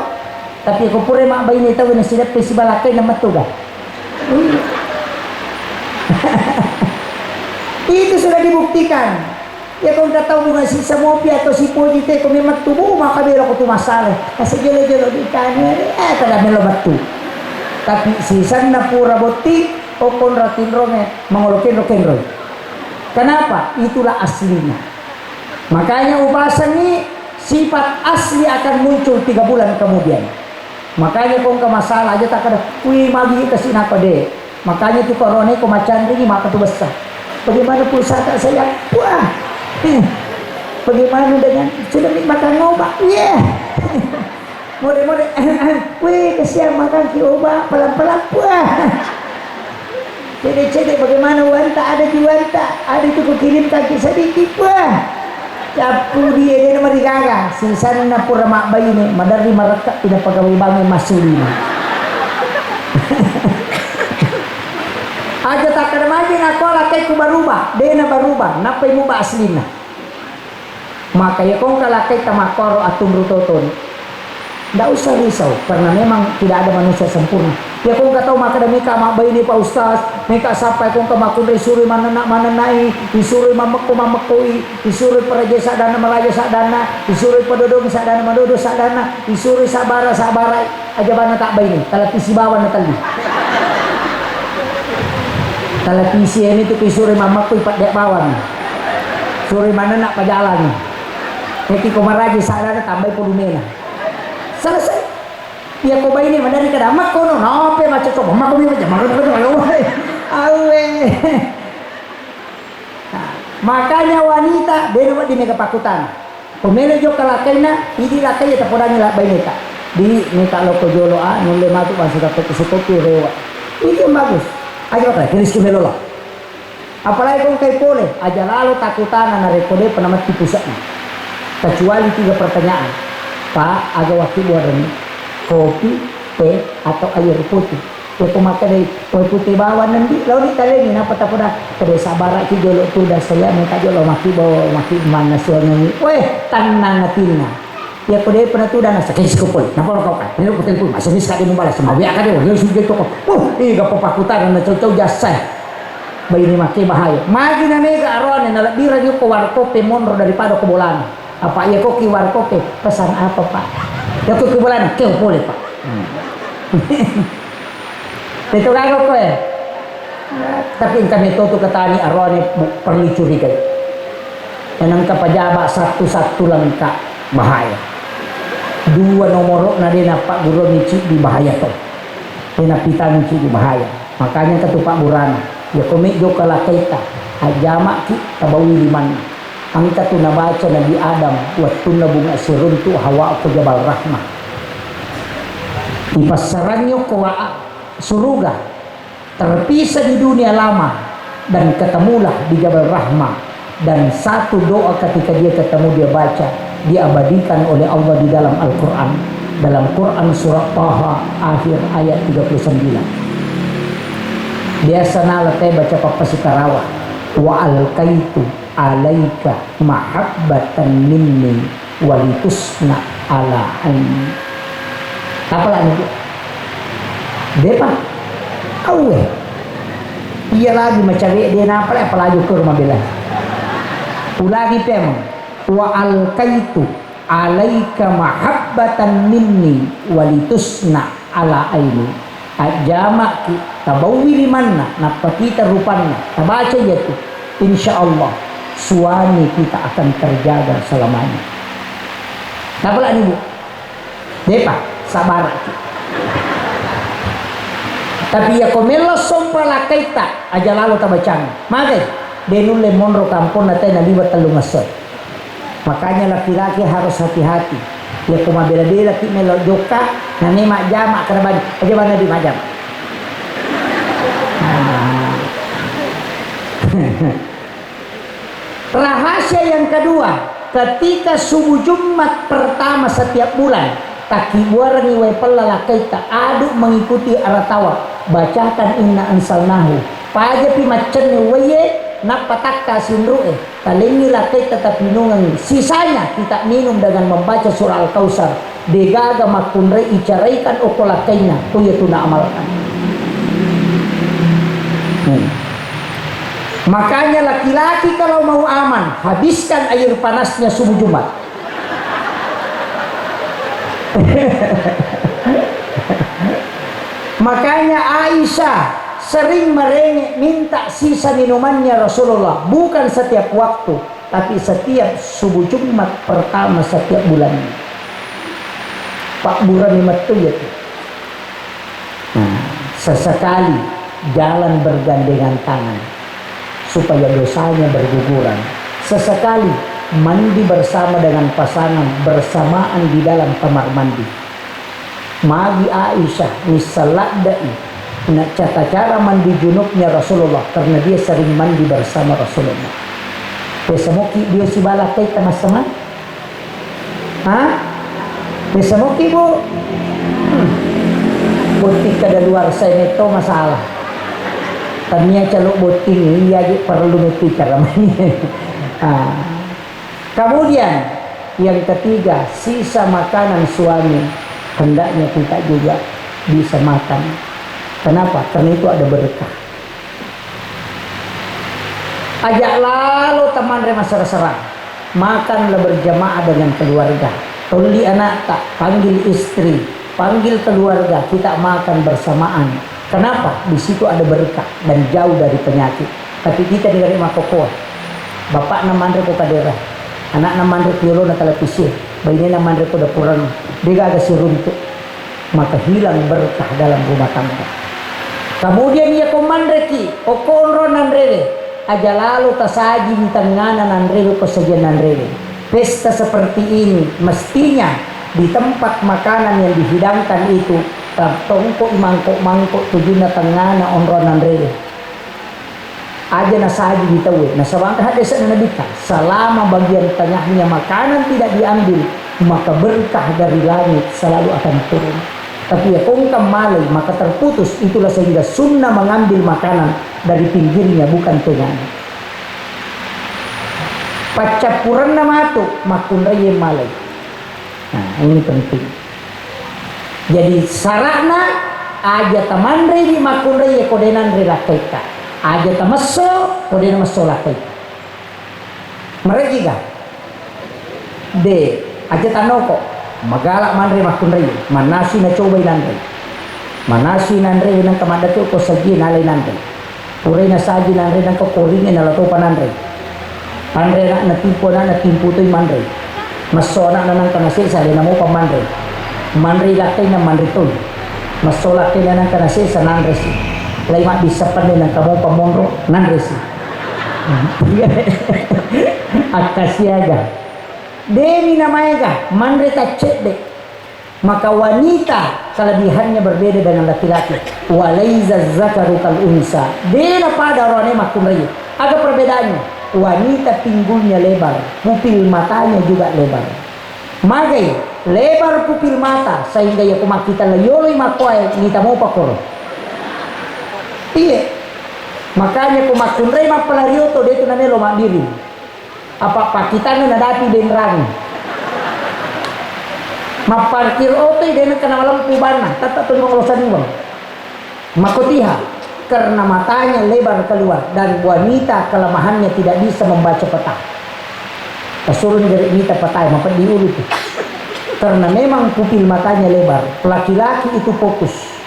Tapi ko pura mabbaine tau na sidappe sibalakkainna mettu ga? Itu sudah dibuktikan. Iya ko engka tau bunga sisa mopi atau sipoji te ko memang tubuh maka bela ko tu masalah. Asa jelo-jelo di kanu, eh, kada melo mettu. Tapi sisanna pura botti, okko nratinronge mangolo kenro-kenroi. Kenapa? Itulah aslinya. Makanya upasangi sifat asli akan muncul tiga bulan kemudian. Makanya ko engka masalah aja takkeda, "Wih, magi kasi napa de." Makanya tu korone ko macanringi maka tu bessa. "Bagaimana pulsata saya?" Wah. "Bagaimana dengan sudah makan obat?" Iya. Mode-mode, "Weh, kasihan, makan ki obat pelan-pelan." Wah. "Cedek-cedek, bagaimana uanta? Ada ki uanta? Ada itu kukirim kaki sedikit." Wah. Cappu dia, dia nama digaga. Sisanna pura mabbaine, maderri marekka pinapagawai bangnge massulina. Aja takkeda magi nakko lakkaikku berubah, dena berubah, nappai muba aslinna. Maka iya ko engka lakkaitta makkoro attunru totoni. Ndak usah risau, karena memang tidak ada manusia sempurna. Iya ko engka tau makkeda meka mabbaine Pak Ustaz, meka sappai ko engka makkunrai suroi manenna manennai, isuroi mammekko mammekkoi, isuroi paraja saddanna maraja saddanna, isuroi padodong saddanna madodo saddanna, isuroi sabbara sabbarai, aja banna tabbaine, televisi bawang natelli. Televisi ini tu isuroi mammekkoi padde bawang. Suroi manenna pajalangi. Eki ko maraji sadana tambai polumena. Selesai. Iya ko baine maderri kada makkono, nape macca coba makko mi macca makko mi. Awe. Nah, makanya wanita dena wedding mega pakkutana. Ko melo jokka lakkainna, idi lakkai tapodangi la baineta. Di, meta loko jolo a, nulle matu bangsa tatto kusukopi rewa. Idi yang bagus. Aja bakal, kiriski melo lo. Apalagi ko engkai pole, aja lalo takutana narekko depa namatti pusakna. Kecuali tiga pertanyaan. Pak, aga wakki buareng? Kopi, teh, atau air putih? Yako makkedai, "Wae pute bawang nendi?" Laoni talengi, nappa tapoda, "Kede sabaraki jolo tuda saya, mengka jolo maki bawa maki manna suangengi." Weh, tannang atinna. Yako depa natuda, nasakei sikopol. Napa lo kau kan? Ini aku telepon, masuk miska di mubala, sama W A kade, dia sudah toko. Uh, ih, gak apa-apa, aku tahu, na cau-cau jasa. Bayi ini maki bahaya. Magi na mega arone, na lebih radio ko warkope monro daripada ko bolana. Apa iya ko ki warkope, pesan apa, Pak? Ya ko ki bolana, keo pole, Pak. Hmm. Itu gaga koe. Tapi engka metto tu ketani arone bu-, perlu curigai. Yang engka pejabat satu-satu lengkap bahaya. Dua nomor na de napaguruni ceddi bahaya to. De napitangi ceddi bahaya. Makanya engka tu pagurana. Ya ko me jokka lakkaita, ajjamaki tabawi limanna. Engka tu nabaca Nabi Adam wettunna bunga siruntu Hawa ko Jabal Rahmah. Ipassarangngi ko wa-, suruga, terpisah di dunia lama dan ketemulah di Jabal Rahmah, dan satu doa ketika dia ketemu dia baca, diabadikan oleh Allah di dalam Al-Quran, dalam Quran surat Taha akhir ayat tiga puluh sembilan. Biasa nala te baca pappasitarawa, "Wa alkaitu alaika mahabbatan minni walitusna ala aini." Apa lagi? Depa. Awe. Iya lagi macawe de napa le, apalagi ke rumah bela. Ulangi pemang. "Wa alkaitu alaika mahabbatan minni walitusna ala aini." Ajjamaki, tabawi limanna, nappa kita rupanna, tabaca iya tu. Insya Allah, suami kita akan terjaga selamanya. Napa lagi, Bu? Depa, sabaraki. Tapi iya ko mello sompa lakkaita, aja lalo tabacang. Magai, de nulle monro kamponna te naliwa tellung esso. Makanya laki-laki harus hati-hati. Iya ko mabela-bela ki melo jokka, nani majjama kada bani. Aja bana di majjama. Nah. Rahasia yang kedua, ketika subuh Jumat pertama setiap bulan, takkibuarengngi wae pella lakkaita, adu mengikuti aratawa, bacakan inna anzalnahu. Pajapi maccenni wae, nappa takka sinru'e, talengngi lakkaita tapinungeng, sisanya kita minum dengan membaca surah Al-Kautsar. Degaga makkunrai icaraikan okko lakkainna, ko iya tu naamalkan. Hmm. Makanya laki-laki kalau mau aman, habiskan air panasnya subuh Jumat. Makanya Aisyah sering merengek minta sisa minumannya Rasulullah, bukan setiap waktu. Tapi setiap subuh Jumat pertama setiap bulannya, pabburani metto iya tu. Nah, sesekali jalan bergandengan tangan supaya dosanya berguguran. Sesekali mandi bersama dengan pasangan bersamaan di dalam kamar mandi. Magi Aisyah misseng ladde'i na cata cara mandi junubnya Rasulullah karena dia sering mandi bersama Rasulullah. Pesamoki dia sibala tetta massama? Ha? Pesamoki, Bu? Hmm. Botting kada luar saya itu masalah. Tania calo botting iya aja perlu mikir cara main. Ah. Kemudian, yang ketiga, sisa makanan suami hendaknya kita juga bisa makan. Kenapa? Karena itu ada berkah. Ajak lalo teman rema sera-sera. Makanlah berjamaah dengan keluarga. Tolli anakta, panggil istri, panggil keluarga, kita makan bersamaan. Kenapa? Di situ ada berkah dan jauh dari penyakit. Tapi kita di gare makkokkoe. Bapakna manre ko kadera, anakna manre ko yolona televisi, bainena manre ko dapureng, degaga siruntuk. Maka hilang berkah dalam rumah tangga. Kemudian iya ko manreki, okko onro nanrewe, aja lalo tasaji di tengngana nanrewe ko sajian nanrewe. Pesta seperti ini mestinya di tempat makanan yang dihidangkan itu tertongkoi mangkok-mangkok tujunna tengngana onrong nanrewe. Aja nasaji di tauwe, nasaba engka haddese'na Nabitta, selama bagian tengahnya makanan tidak diambil, maka berkah dari langit selalu akan turun. Tapi ya kongkang malai, maka terputus. Itulah sehingga sunnah mengambil makanan dari pinggirnya, bukan tengahnya. Paccappurenna matu makkunraie malai. Nah, ini penting. Jadi, sara'na aja tamanrei di makkunraie ko de nanre lakkaita. Aja tamesso ko de namesso lakkaita. Marejiga? De, aja tanoko. Magala manre makkunraie, manasui nacobai nanre. Manasui nanre nengka maddake'ko sajie nalai nanre. Purai nasaji nanre nengka koringnge nalatopa nanre. Panre ana'na timpu ana'na timpu toi manre. Messo ana'na nengka nasesa alena mopa manre. Manre lakkaina manre toi. Messo lakkaina nengka nasesa nanresi. Lai mabbissa penne nengka mopa monro nanresi. Akkasiaga. Demi namaega manre taccedde. Maka wanita kelebihannya berbeda dengan laki-laki. Walaiza zakaru kal unsa. Dena pada oroane makkunrai. Aga perbedaannya? Wanita pinggulnya lebar, pupil matanya juga lebar. Magai lebar pupil mata sehingga ya kumakkita layoloi makkoe nita mopa koro. Iye. Makanya ko makkunrai mappalari oto de tu namelo mabbiring. Apa pakkitanna nadapi benrang. Mapparkir otoi de nengka namalempu banna, tette tuli mangolo sariweng. Makotiha, karena matanya lebar keluar dan wanita kelemahannya tidak bisa membaca peta. Tasuro ni gare mita peta, mapeddi ulu tu. Karena memang pupil matanya lebar, laki-laki itu fokus.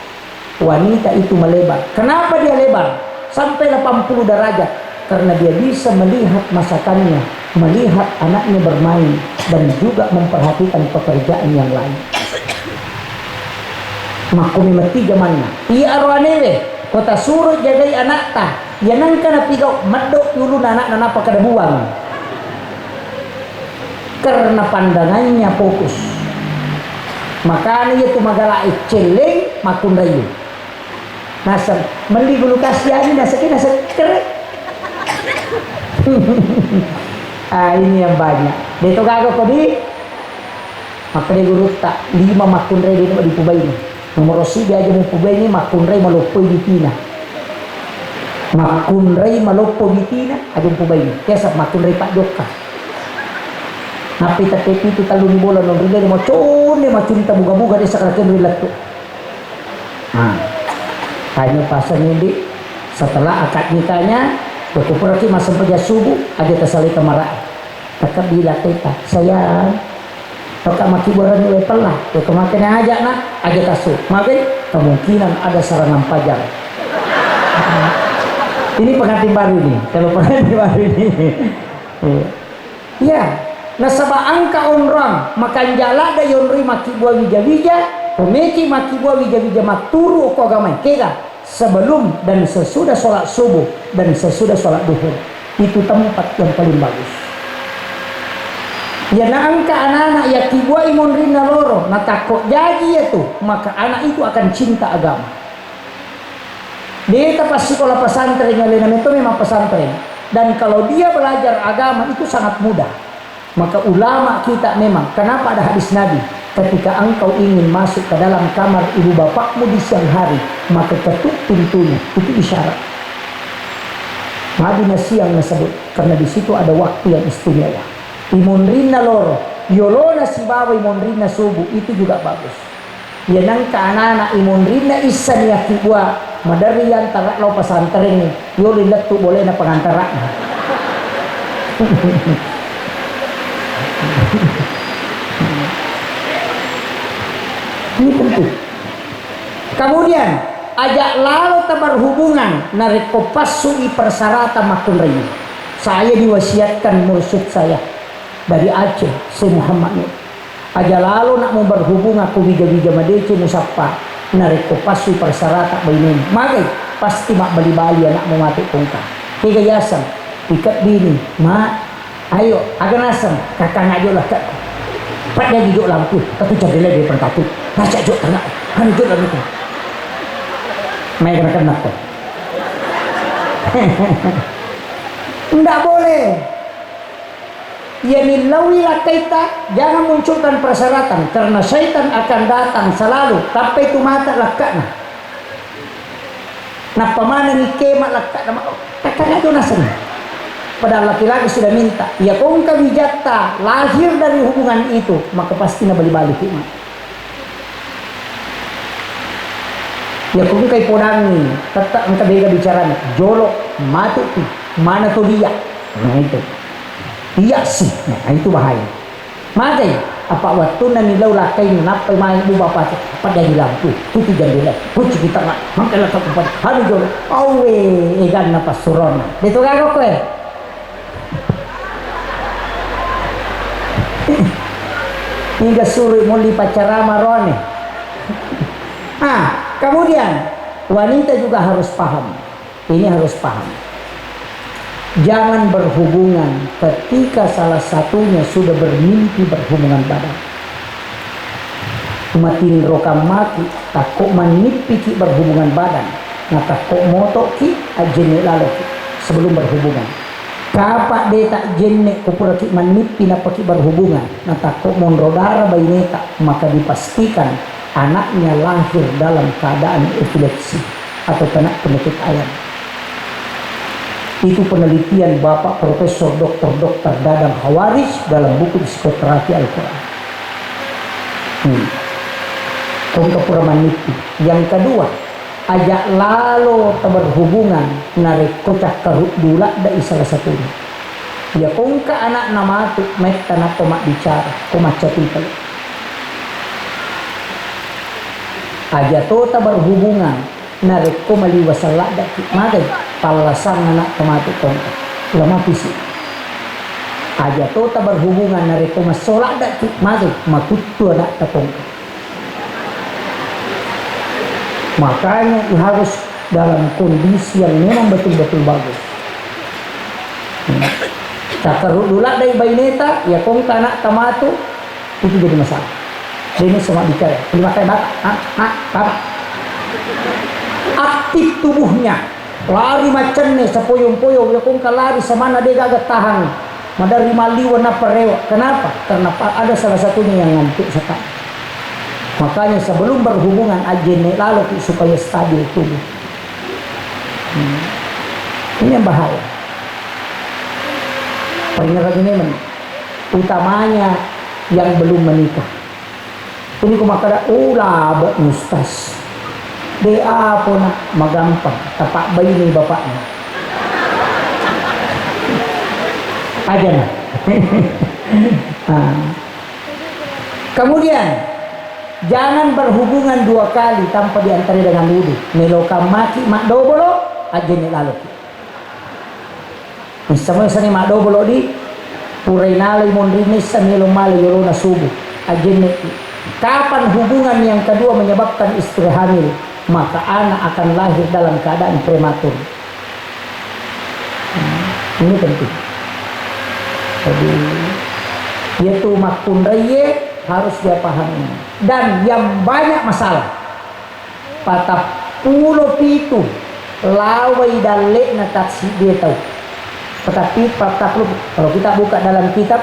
Wanita itu melebar. Kenapa dia lebar? Sampai delapan puluh derajat. Karena dia bisa melihat masakannya, melihat anaknya bermain, dan juga memperhatikan pekerjaan yang lain. Makkomi matti jamanna. Iya aro anewe, ko tasuro jagai anakta, iya nengka napigau, meddo uluna anakna nappa kada buang. Karena pandangannya fokus. Makana iya tu magala eccelleng makkunraie. Naseng, melli gulu kasiani naseng, naseng kere. Ah, ini yang banyak. De to gaga kodi. Makkeda gurutta, lima makkunrai de dipubaini. Nomoro siddi aja mupubaini makkunrai maloppoi bitina. Makkunrai maloppo bitina aja mupubaini. Biasa makkunrai pajjokka. Nappi teppe pitu telluni bola non rilele maconne macurita buga-buga desa karakenri lettu. Nah, hanya pasang ini setelah akad nikahnya, ya kuperaki masang peja subuh, aja tersalai kemarahan. Tetap bilang kita, "Sayang, maka maki borani wae pella, ya kemakan aja nak, aja tasu." Makin kemungkinan ada serangan pajar. Ini pengantin baru ini, kalau pengantin baru ini. Iya. Iya, nasaba engka onrong, makanja ladde yonroi makkibua wija-wija, pomeki makkibua wija-wija matturu okko agamae, kega sebelum dan sesudah sholat subuh dan sesudah sholat duhur. Itu tempat yang paling bagus. Iya, na engka anak-anak yakkibuai monrinna loro, natakko jaji iya tu, maka anak itu akan cinta agama. De tapassikola pesantren, alena metto memang pesantren. Dan kalau dia belajar agama itu sangat mudah. Maka ulama kita memang, kenapa ada hadis Nabi, "Ketika engkau ingin masuk ke dalam kamar ibu bapakmu di siang hari, maka ketuk pintunya." Itu isyarat. Maduna siang nasebut, karena di situ ada waktu yang istimewa. Imonrinna loro, yolona sibawa imonrinna subuh, itu juga bagus. Iya nengka anak-anak imonrinna issani yakkibua, maderri yantara lao pesantrengnge, yolo lettu bolena pengantara'na. Ini penting. Kemudian, ajak lalo taberhubungan narekko passui persyaratan makkunrai. Saya diwasiatkan mursyid saya dari Aceh, Syekh Muhammad Nur. Aja lalo nak muberhubung akko wija-wija madeceng musappa, narekko passui persyaratan bainemu. Magai, pasti mabbali-bali anakmu mate kongka. Kega yaseng, ikebbini, ma, Ayo, aga naseng, kakang ajo lakka. Pada di jok lampu, tapi jendela di depan kapu. Baca jok tengah, anu jok lampu. Mai kena kena kok. Ndak boleh. Ia nillaui lakkaita, jangan munculkan persyaratan, karena syaitan akan datang selalu, tappa itu mata lakkana. Nappa manengi kema lakkana, ma-, takkana tu naseng. Padahal laki-laki sudah minta, ya kongka wijatta lahir dari hubungan itu, maka pasti nabali-bali hikmat. Iya, ko engka ipodangngi, tette engka bega bicarana, jolo, matupi, mana to dia. Nah, itu. Iya sih. Nah, itu bahaya. Magai, apa wattunna nilau lakkai nappai mai bu bapak tu, pada di lampu, tutu jendela, kunci kita nggak, mangkala tak empat, hanu jolo, awe, eganna passuronna. Itu gaga kowe. Niga suroi molli paccarama roane. Ah, kemudian wanita juga harus paham. Ini harus paham. Jangan berhubungan ketika salah satunya sudah bermimpi berhubungan badan. Matinrokan maki, takko mannippiki berhubungan badan, na takko motoki, ajjenne laloki sebelum berhubungan. Kapa de tajjenne ko puraki mannippi nappaki berhubungan, na takko monro dara baineta, maka dipastikan anaknya lahir dalam keadaan epilepsi atau kena penyakit ayan. Itu penelitian Bapak Profesor Doktor Doktor Dadang Khawarij dalam buku Psikoterapi Al-Quran. Hmm. Kongka pura mannitti. Yang kedua, ajak lalo taberhubungan narekko cakkaruddu ladde'i salah satunya. Iya kongka anakna matu metta nappa mabbicara, ko macca tipe. Aja to taberhubungan narekko maliwaseng laddeki, magai pallasang anakta matu kongka. Lama fisik. Aja to taberhubungan narekko masso laddeki, magai makuttu anakta kongka. Makanya harus dalam kondisi yang memang betul-betul bagus. Hmm. Takkaruddu laddai baineta, ya kongka anakta matu, itu jadi masalah. Dia ini semua bicara, terima kasih bapak, ah, ah, bapak. Aktif tubuhnya, lari macenne, sepoyong-poyong, ya kongka lari semana dia gaga tahan. Maderri maliwa nappa rewa. Kenapa? Karena pa-, ada salah satunya yang ngantuk sekali. Makanya sebelum berhubungan, ajjenne laloki supaya stabil tubuh. Hmm. Ini yang bahaya. Peringat lagi memang, utamanya yang belum menikah. Ini ku makkeda, "Oh, labe'ni, Ustaz." De' apa na magampang, tapabbaini bapaknya. Aja na. Ah. Kemudian, jangan berhubungan dua kali tanpa diantari dengan wudu. Meloka maki maddobolo, ajjenne laloki. Missa-missani maddobolo di, purai nalai monrinna issa melo male yolona subuh, ajjenne. Kapan hubungan yang kedua menyebabkan istri hamil, maka anak akan lahir dalam keadaan prematur. Hmm, ini penting. Jadi, yaitu makkunraiye harus dia pahami. Dan yang banyak masalah, Patappulo pitu lawai dalle'na tassiddie tau. Patappi-, patappulo, kalau kita buka dalam kitab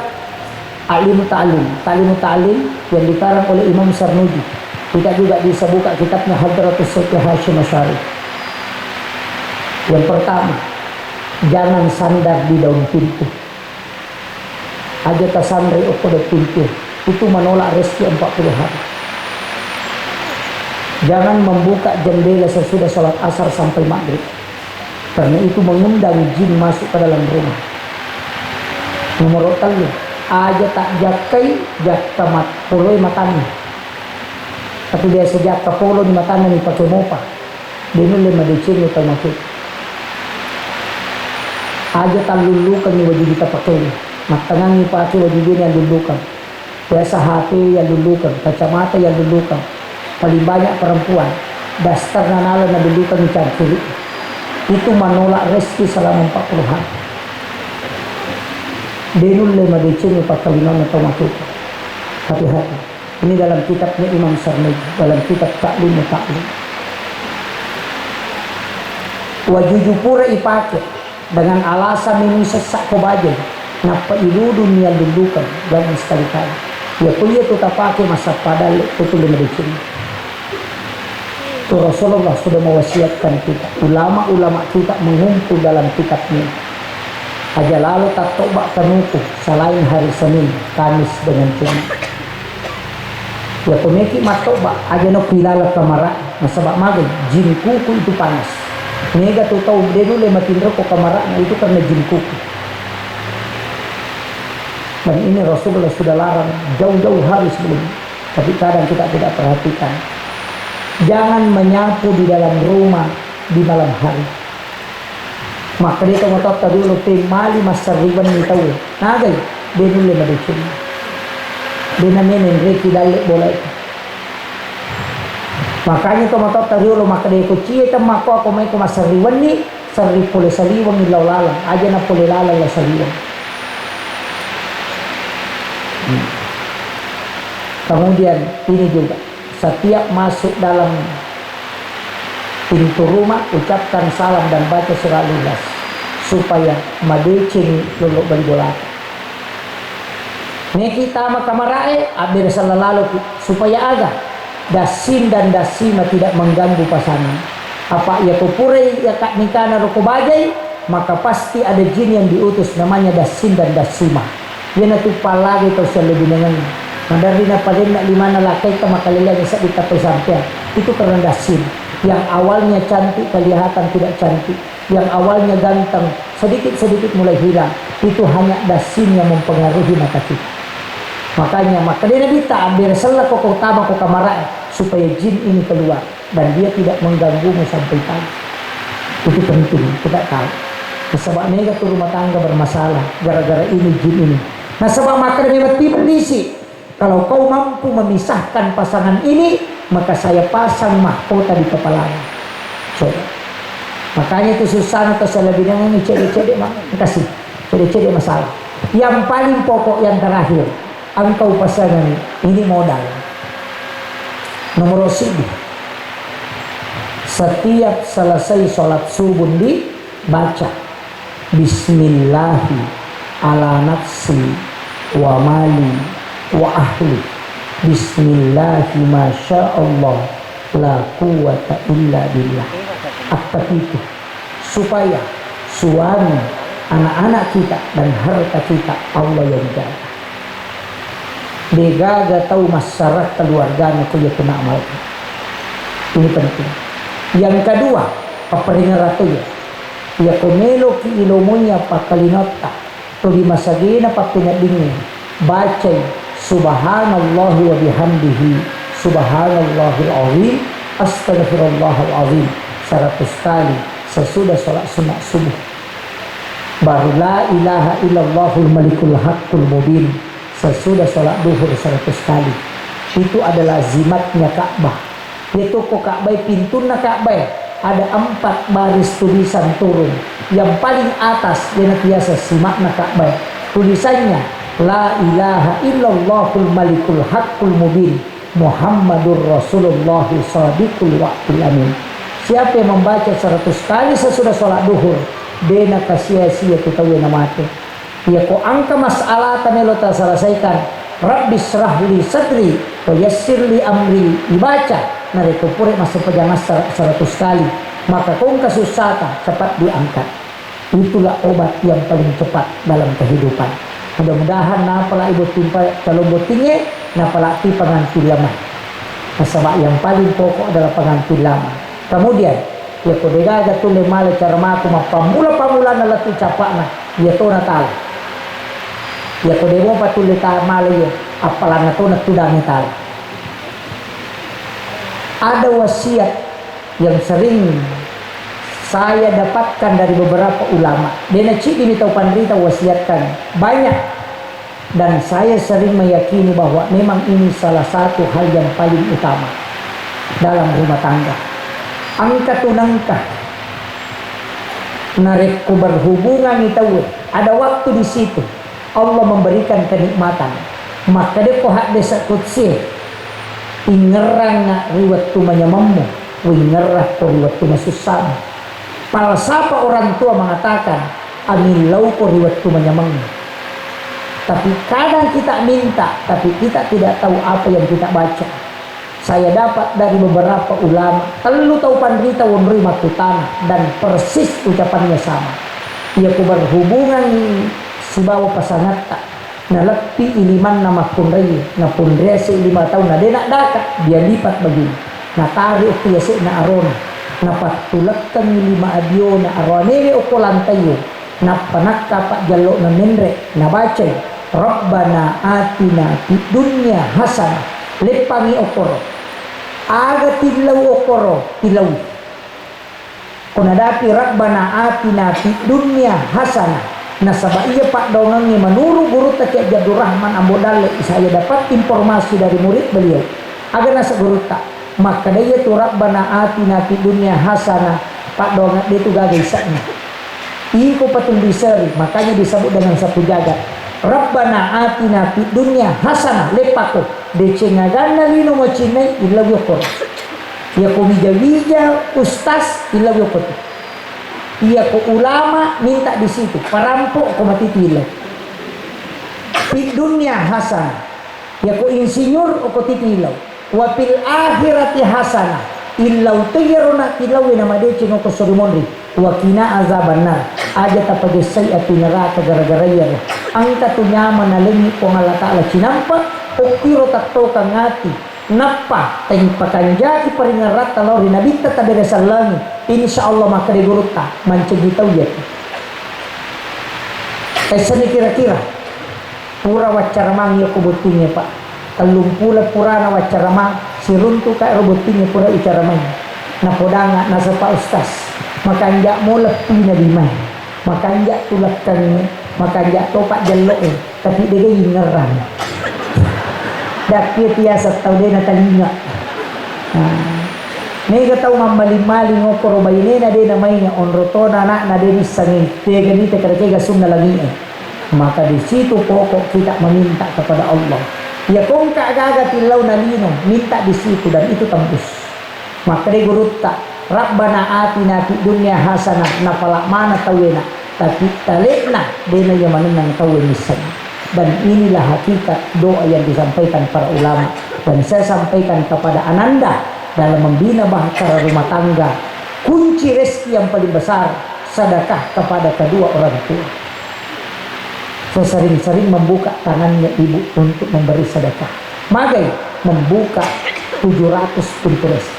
Ta'limu Ta'lim, Ta'limu Ta'lim yang dikarang oleh Imam Sarnuji. Kita juga bisa buka kitabnya Hadratus Sultan Hasyim Asy'ari. Yang pertama, jangan sandar di daun pintu. Aja tasanre okko daun pintu, itu menolak rezeki empat puluh hari. Jangan membuka jendela sesudah sholat asar sampai maghrib, karena itu mengundang jin masuk ke dalam rumah. Nomor tellu, aja tak jakkai jakka mat-, poloi matanna. Tapi biasa jakka poloni matanna ni pakai mopa. De' nulle madecengi tau matu. Aja tallullukengngi waju dita pakei. Mattangangngi pake waju dena yallullukeng. Biasa H P yallullukeng, kacamata yallullukeng. Paling banyak perempuan. Dasterna nala nallullukeng cangkiri. Itu menolak rezeki selama empat puluh hari. De nulle madecengi pakkalinonna tau maketa. Hati-hati. Ini dalam kitabnya Imam Sarmiji, dalam kitab Ta'lim wa Ta'lim. Wajuju pura ipake dengan alasan ini sessa ko bajai, nappa iluduni allulukeng, jangan sekali-kali. Iya ko iya tu tapake massappa dalle, itu lima decengi. Itu Rasulullah sudah mewasiatkan kita, ulama-ulama kita mengumpul dalam kitabnya. Aja lalo tattoba kanuku selain hari Senin, Kamis, dengan Jumat. Ya, ko meki mattoba, aja no kuilala kamara, nasaba magai, jin kuku itu panas. Mega tu tau de nulle matinro ko kamara, itu karena jin kuku. Dan ini Rasulullah sudah larang jauh-jauh hari sebelum. Tapi kadang kita tidak perhatikan. Jangan menyapu di dalam rumah di malam hari. Makkeda tomatoatta riolo, "Pemmali massariwenni tau." Nagai, de nulle madeceng. De nameneng reki dalle bola itu. Makanya tomatoatta riolo makkeda, "Ko cie temmakko ako maiko massariwenni, serri pole saliweng lao laleng, aja na pole laleng lao saliweng." Hmm. Kemudian ini juga, setiap masuk dalam pintu rumah, ucapkan salam dan baca surah Al-Ikhlas supaya madecengi lolo bali bolata. Meki tama kamarae, abbere sella laloki, supaya aga? Dassin dan dassima tidak mengganggu pasangan. Apa iya ko purai iya kak nikana roko bajai, maka pasti ada jin yang diutus namanya dassin dan dassima. Iyanatu pallagai tau siallo binengengnge. Maderri napalenna limanna lakkaita makaleleangngi seddi tappai sampeang. Itu karena dassin. Yang awalnya cantik kelihatan tidak cantik. Yang awalnya ganteng, sedikit-sedikit mulai hilang. Itu hanya dassin yang mempengaruhi mata kita. Makanya, makkedai Nabitta, "Abbere sellako ko tama ko kamarae, supaya jin ini keluar dan dia tidak mengganggumu sampai pagi." Itu penting, kita tahu. Nasaba mega tu rumah tangga bermasalah gara-gara ini jin ini. Nasaba makkeda memang tipu lisi. Kalau kau mampu memisahkan pasangan ini, maka saya pasang mahkota di kepalamu. Coba. Makanya itu susahnya tersalah binatang ini, cedek-cedek ma-, kasih. Cedek-cedek masalah. Yang paling pokok, yang terakhir, engkau pasangan ini modal. Nomor satu, setiap selesai sholat subuh dibaca, "Bismillahi ala nafsi wa mali wa ahli. Bismillahi masya Allah, la quwwata illa billah." Akta itu supaya suami, anak-anak kita, dan harta kita Allah yang jaga. Degaga tau massara keluargana ko iya kena amalkan. Ini penting. Yang kedua, papperingerato iya. Iya ko meloki ilomonya pakkalinotta, tobi masagena pappeneddingnge, bacai subhanallahi wa bihamdihi, subhanallahil azim, astagfirullahal azim, seratus kali sesudah sholat sunat subuh. Baru la ilaha illallahul malikul haqqul mubin sesudah sholat duhur seratus kali. Itu adalah zimatnya Ka'bah. Iya tokko Ka'bah, pintunna Ka'bah ada empat baris tulisan turun. Yang paling atas, yang biasa simakna Ka'bah. Tulisannya, "La ilaha illallahul malikul haqqul mubin, Muhammadur Rasulullah sadiqul wa'dil amin." Siapa yang membaca seratus kali sesudah sholat duhur, dena kasia-sia tu tau yang mati. Iya ko engka masalata melo taselesaikan, "Rabbi syrah li sadri wa yassir li amri," ibaca narekko pura massempajang assara seratus kali, maka ko engka sussata cepat diangkat. Itulah obat yang paling cepat dalam kehidupan. Mudah-mudahan napala ibu timpa calon bottingnge, napala ti pengantin lama. Nasaba yang paling pokok adalah pengantin lama. Kemudian, iya ko degaga tulle mala cara mako mappammula-pammulana lettu capa'na, iya tona tala. Iya ko demopa tulle ta-, mala iya, appalanna tona tudangi tala. Ada wasiat yang sering saya dapatkan dari beberapa ulama. Dena ciddi mi tau panrita wasiatkan. Banyak. Dan saya sering meyakini bahwa memang ini salah satu hal yang paling utama dalam rumah tangga. Engka tu nengka narekko berhubungan itu, ada waktu di situ. Allah memberikan kenikmatan. Makkedako haddese' qudsi, "Ingngerrangnga ri wettu manyamemmu, uingngerrakko ri wettu masussamu." Falsafah orang tua mengatakan, "Amillauko ri wettu manyamemmu." Tapi kadang kita minta, tapi kita tidak tahu apa yang kita baca. Saya dapat dari beberapa ulama, tellu tau panrita wonroi makkutana, dan persis ucapannya sama. Iyako berhubungan sibawa pasangatta, naleppi ilimanna makkunrai, napunriasi lima taunna, de' naddaka, dia lipat bagimu. Natari okki yase'na arona, napattulekkeng lima adiona aroanewe okko lantaiwe. Nappa nakka pajjallo'na menre', nabacai, "Rabbana atina fid dunya hasanah." Leppangngi okkoro. Aga tillau okkoro, tillau. Ko nadapi, "Rabbana atina fid dunya hasanah." Nasaba iya paddoangengnge menurut gurutta Kiai Haji Abdurrahman Ambo Dalle, saya dapat informasi dari murid beliau. Aga naseng gurutta? Makkeda iyatu, "Rabbana atina fid dunya hasanah," paddoangeng de' tu gaga ise'na. Iko patulliseri, makanya disebut dengan satu jagat. "Rabbana atina fid dunya hasanah," leppako. Deceng aganna lino macinnai, illauwi okkoro. Iyako wija-wija, ustaz, illauwi okkotu. Iyako ulama, minta di situ. Parampok ko matitillau. Fid dunya hasanah. Iyako insinyur, okko titillau. "Wa fil akhirati hasanah." Illau to iyaro na tilauwe namadeceng okko sori monri. "Wa qina azabannar." Aja tapagessai api neraka gara-gara iyaro. Engka tu nyama nalengngi Puang Allah Ta'ala cinampa, okkiro tattokang ati. Nappa taipakanjaki paringeratta lao ri Nabitta tabere sallangi. Insya Allah makkeda gurutta, mancaji tau iyatu. Essenni kira-kira. Pura waccaramang iyako bottingnge, Pak. Tellung puleng purana waccaramang, siruntuka ero bottingnge pura ucaramang. Napodanga naseng Pak Ustaz, makanja' mo leppina limae, makanja' tulekkengnge, makanja' topa jello'e, tapi de'ga ingngerrang. Dakkie tiaseng tau de' natalinga. Nah, mega tau mammaling-maling okkoro bainena de' namainga, onro tona anakna de' nissengngi, tega nite kere-kega sunna langi'e. Maka di situ pokok kita meminta kepada Allah. Iya kongka gaga tillauna lino, minta di situ dan itu tembus. Makkeda gurutta, "Rabbana atina fid dunya hasanah," napala mana tauwena, tapi talekna dena iya manennang tauwe misseng. Dan inilah hakikat doa yang disampaikan para ulama. Dan saya sampaikan kepada ananda dalam membina bahtera rumah tangga, kunci rezeki yang paling besar sedekah kepada kedua orang tua. Sesering-sering membuka tangannya ibu untuk memberi sedekah. Magai membuka tujuh ratus pintu rezeki.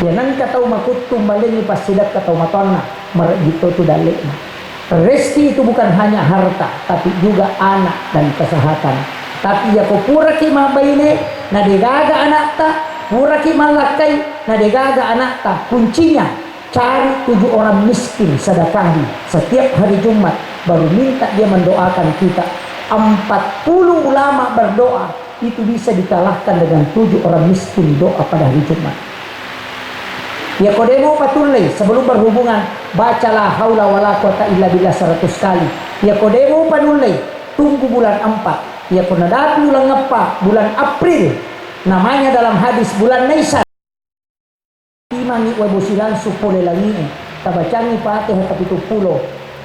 Ya, nengka tau makuttung malengi passidekka tau matonna, marejjitto tu dalle'na. Rezeki itu bukan hanya harta, tapi juga anak dan kesehatan. Tapi yako puraki mabbaine, na degaga anakta, puraki mallakkai, na degaga anakta, kuncinya cari tujuh orang miskin, sedekahi setiap hari Jumat, baru minta dia mendoakan kita. Empat puluh ulama berdoa, itu bisa dikalahkan dengan tujuh orang miskin doa pada hari Jumat. Yako demo patullei, sebelum berhubungan, baca la haula wala quwata illa billah seratus kali. Yako demo panullei, tunggu bulan empat. Yako nadapi bulan empat, bulan April, namanya dalam hadis bulan Naisan. Timangi wae bosi langsung pole langi'e. Tabacangi Fatihah kapitu pulo,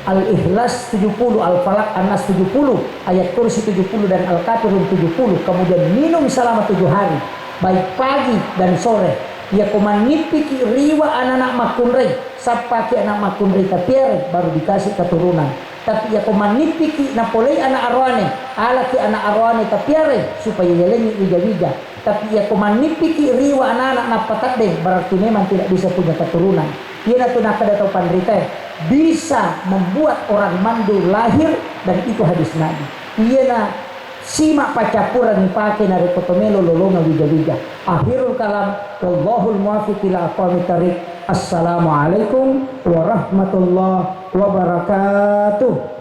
Al-Ikhlas tujuh puluh, Al-Falaq, An-Nas tujuh puluh, Ayat Kursi tujuh puluh, dan Al-Kafirun tujuh puluh. Kemudian minum selama tujuh hari, baik pagi dan sore. Yako mannippiki riwa anak-anak makkunrai, sappaki anak makkunrai tapiare, baru dikasih keturunan. Tapi yako mannippiki napolei anak aroane, alaki anak aroane tapiare, supaya yalengi wija-wija. Tapi yako mannippiki riwa anak-anak nappa teddeng, berarti memang tidak bisa punya keturunan. Iyanatu nakkeda tau panritae, bisa membuat orang mandul lahir, dan itu hadis Nabi. Iyana simak paccappurengngi pake narekko to melo lolongeng wija-wija. Akhirul kalam, wallahul muwaffiq ila aqwamit thariq. Assalamualaikum warahmatullahi wabarakatuh.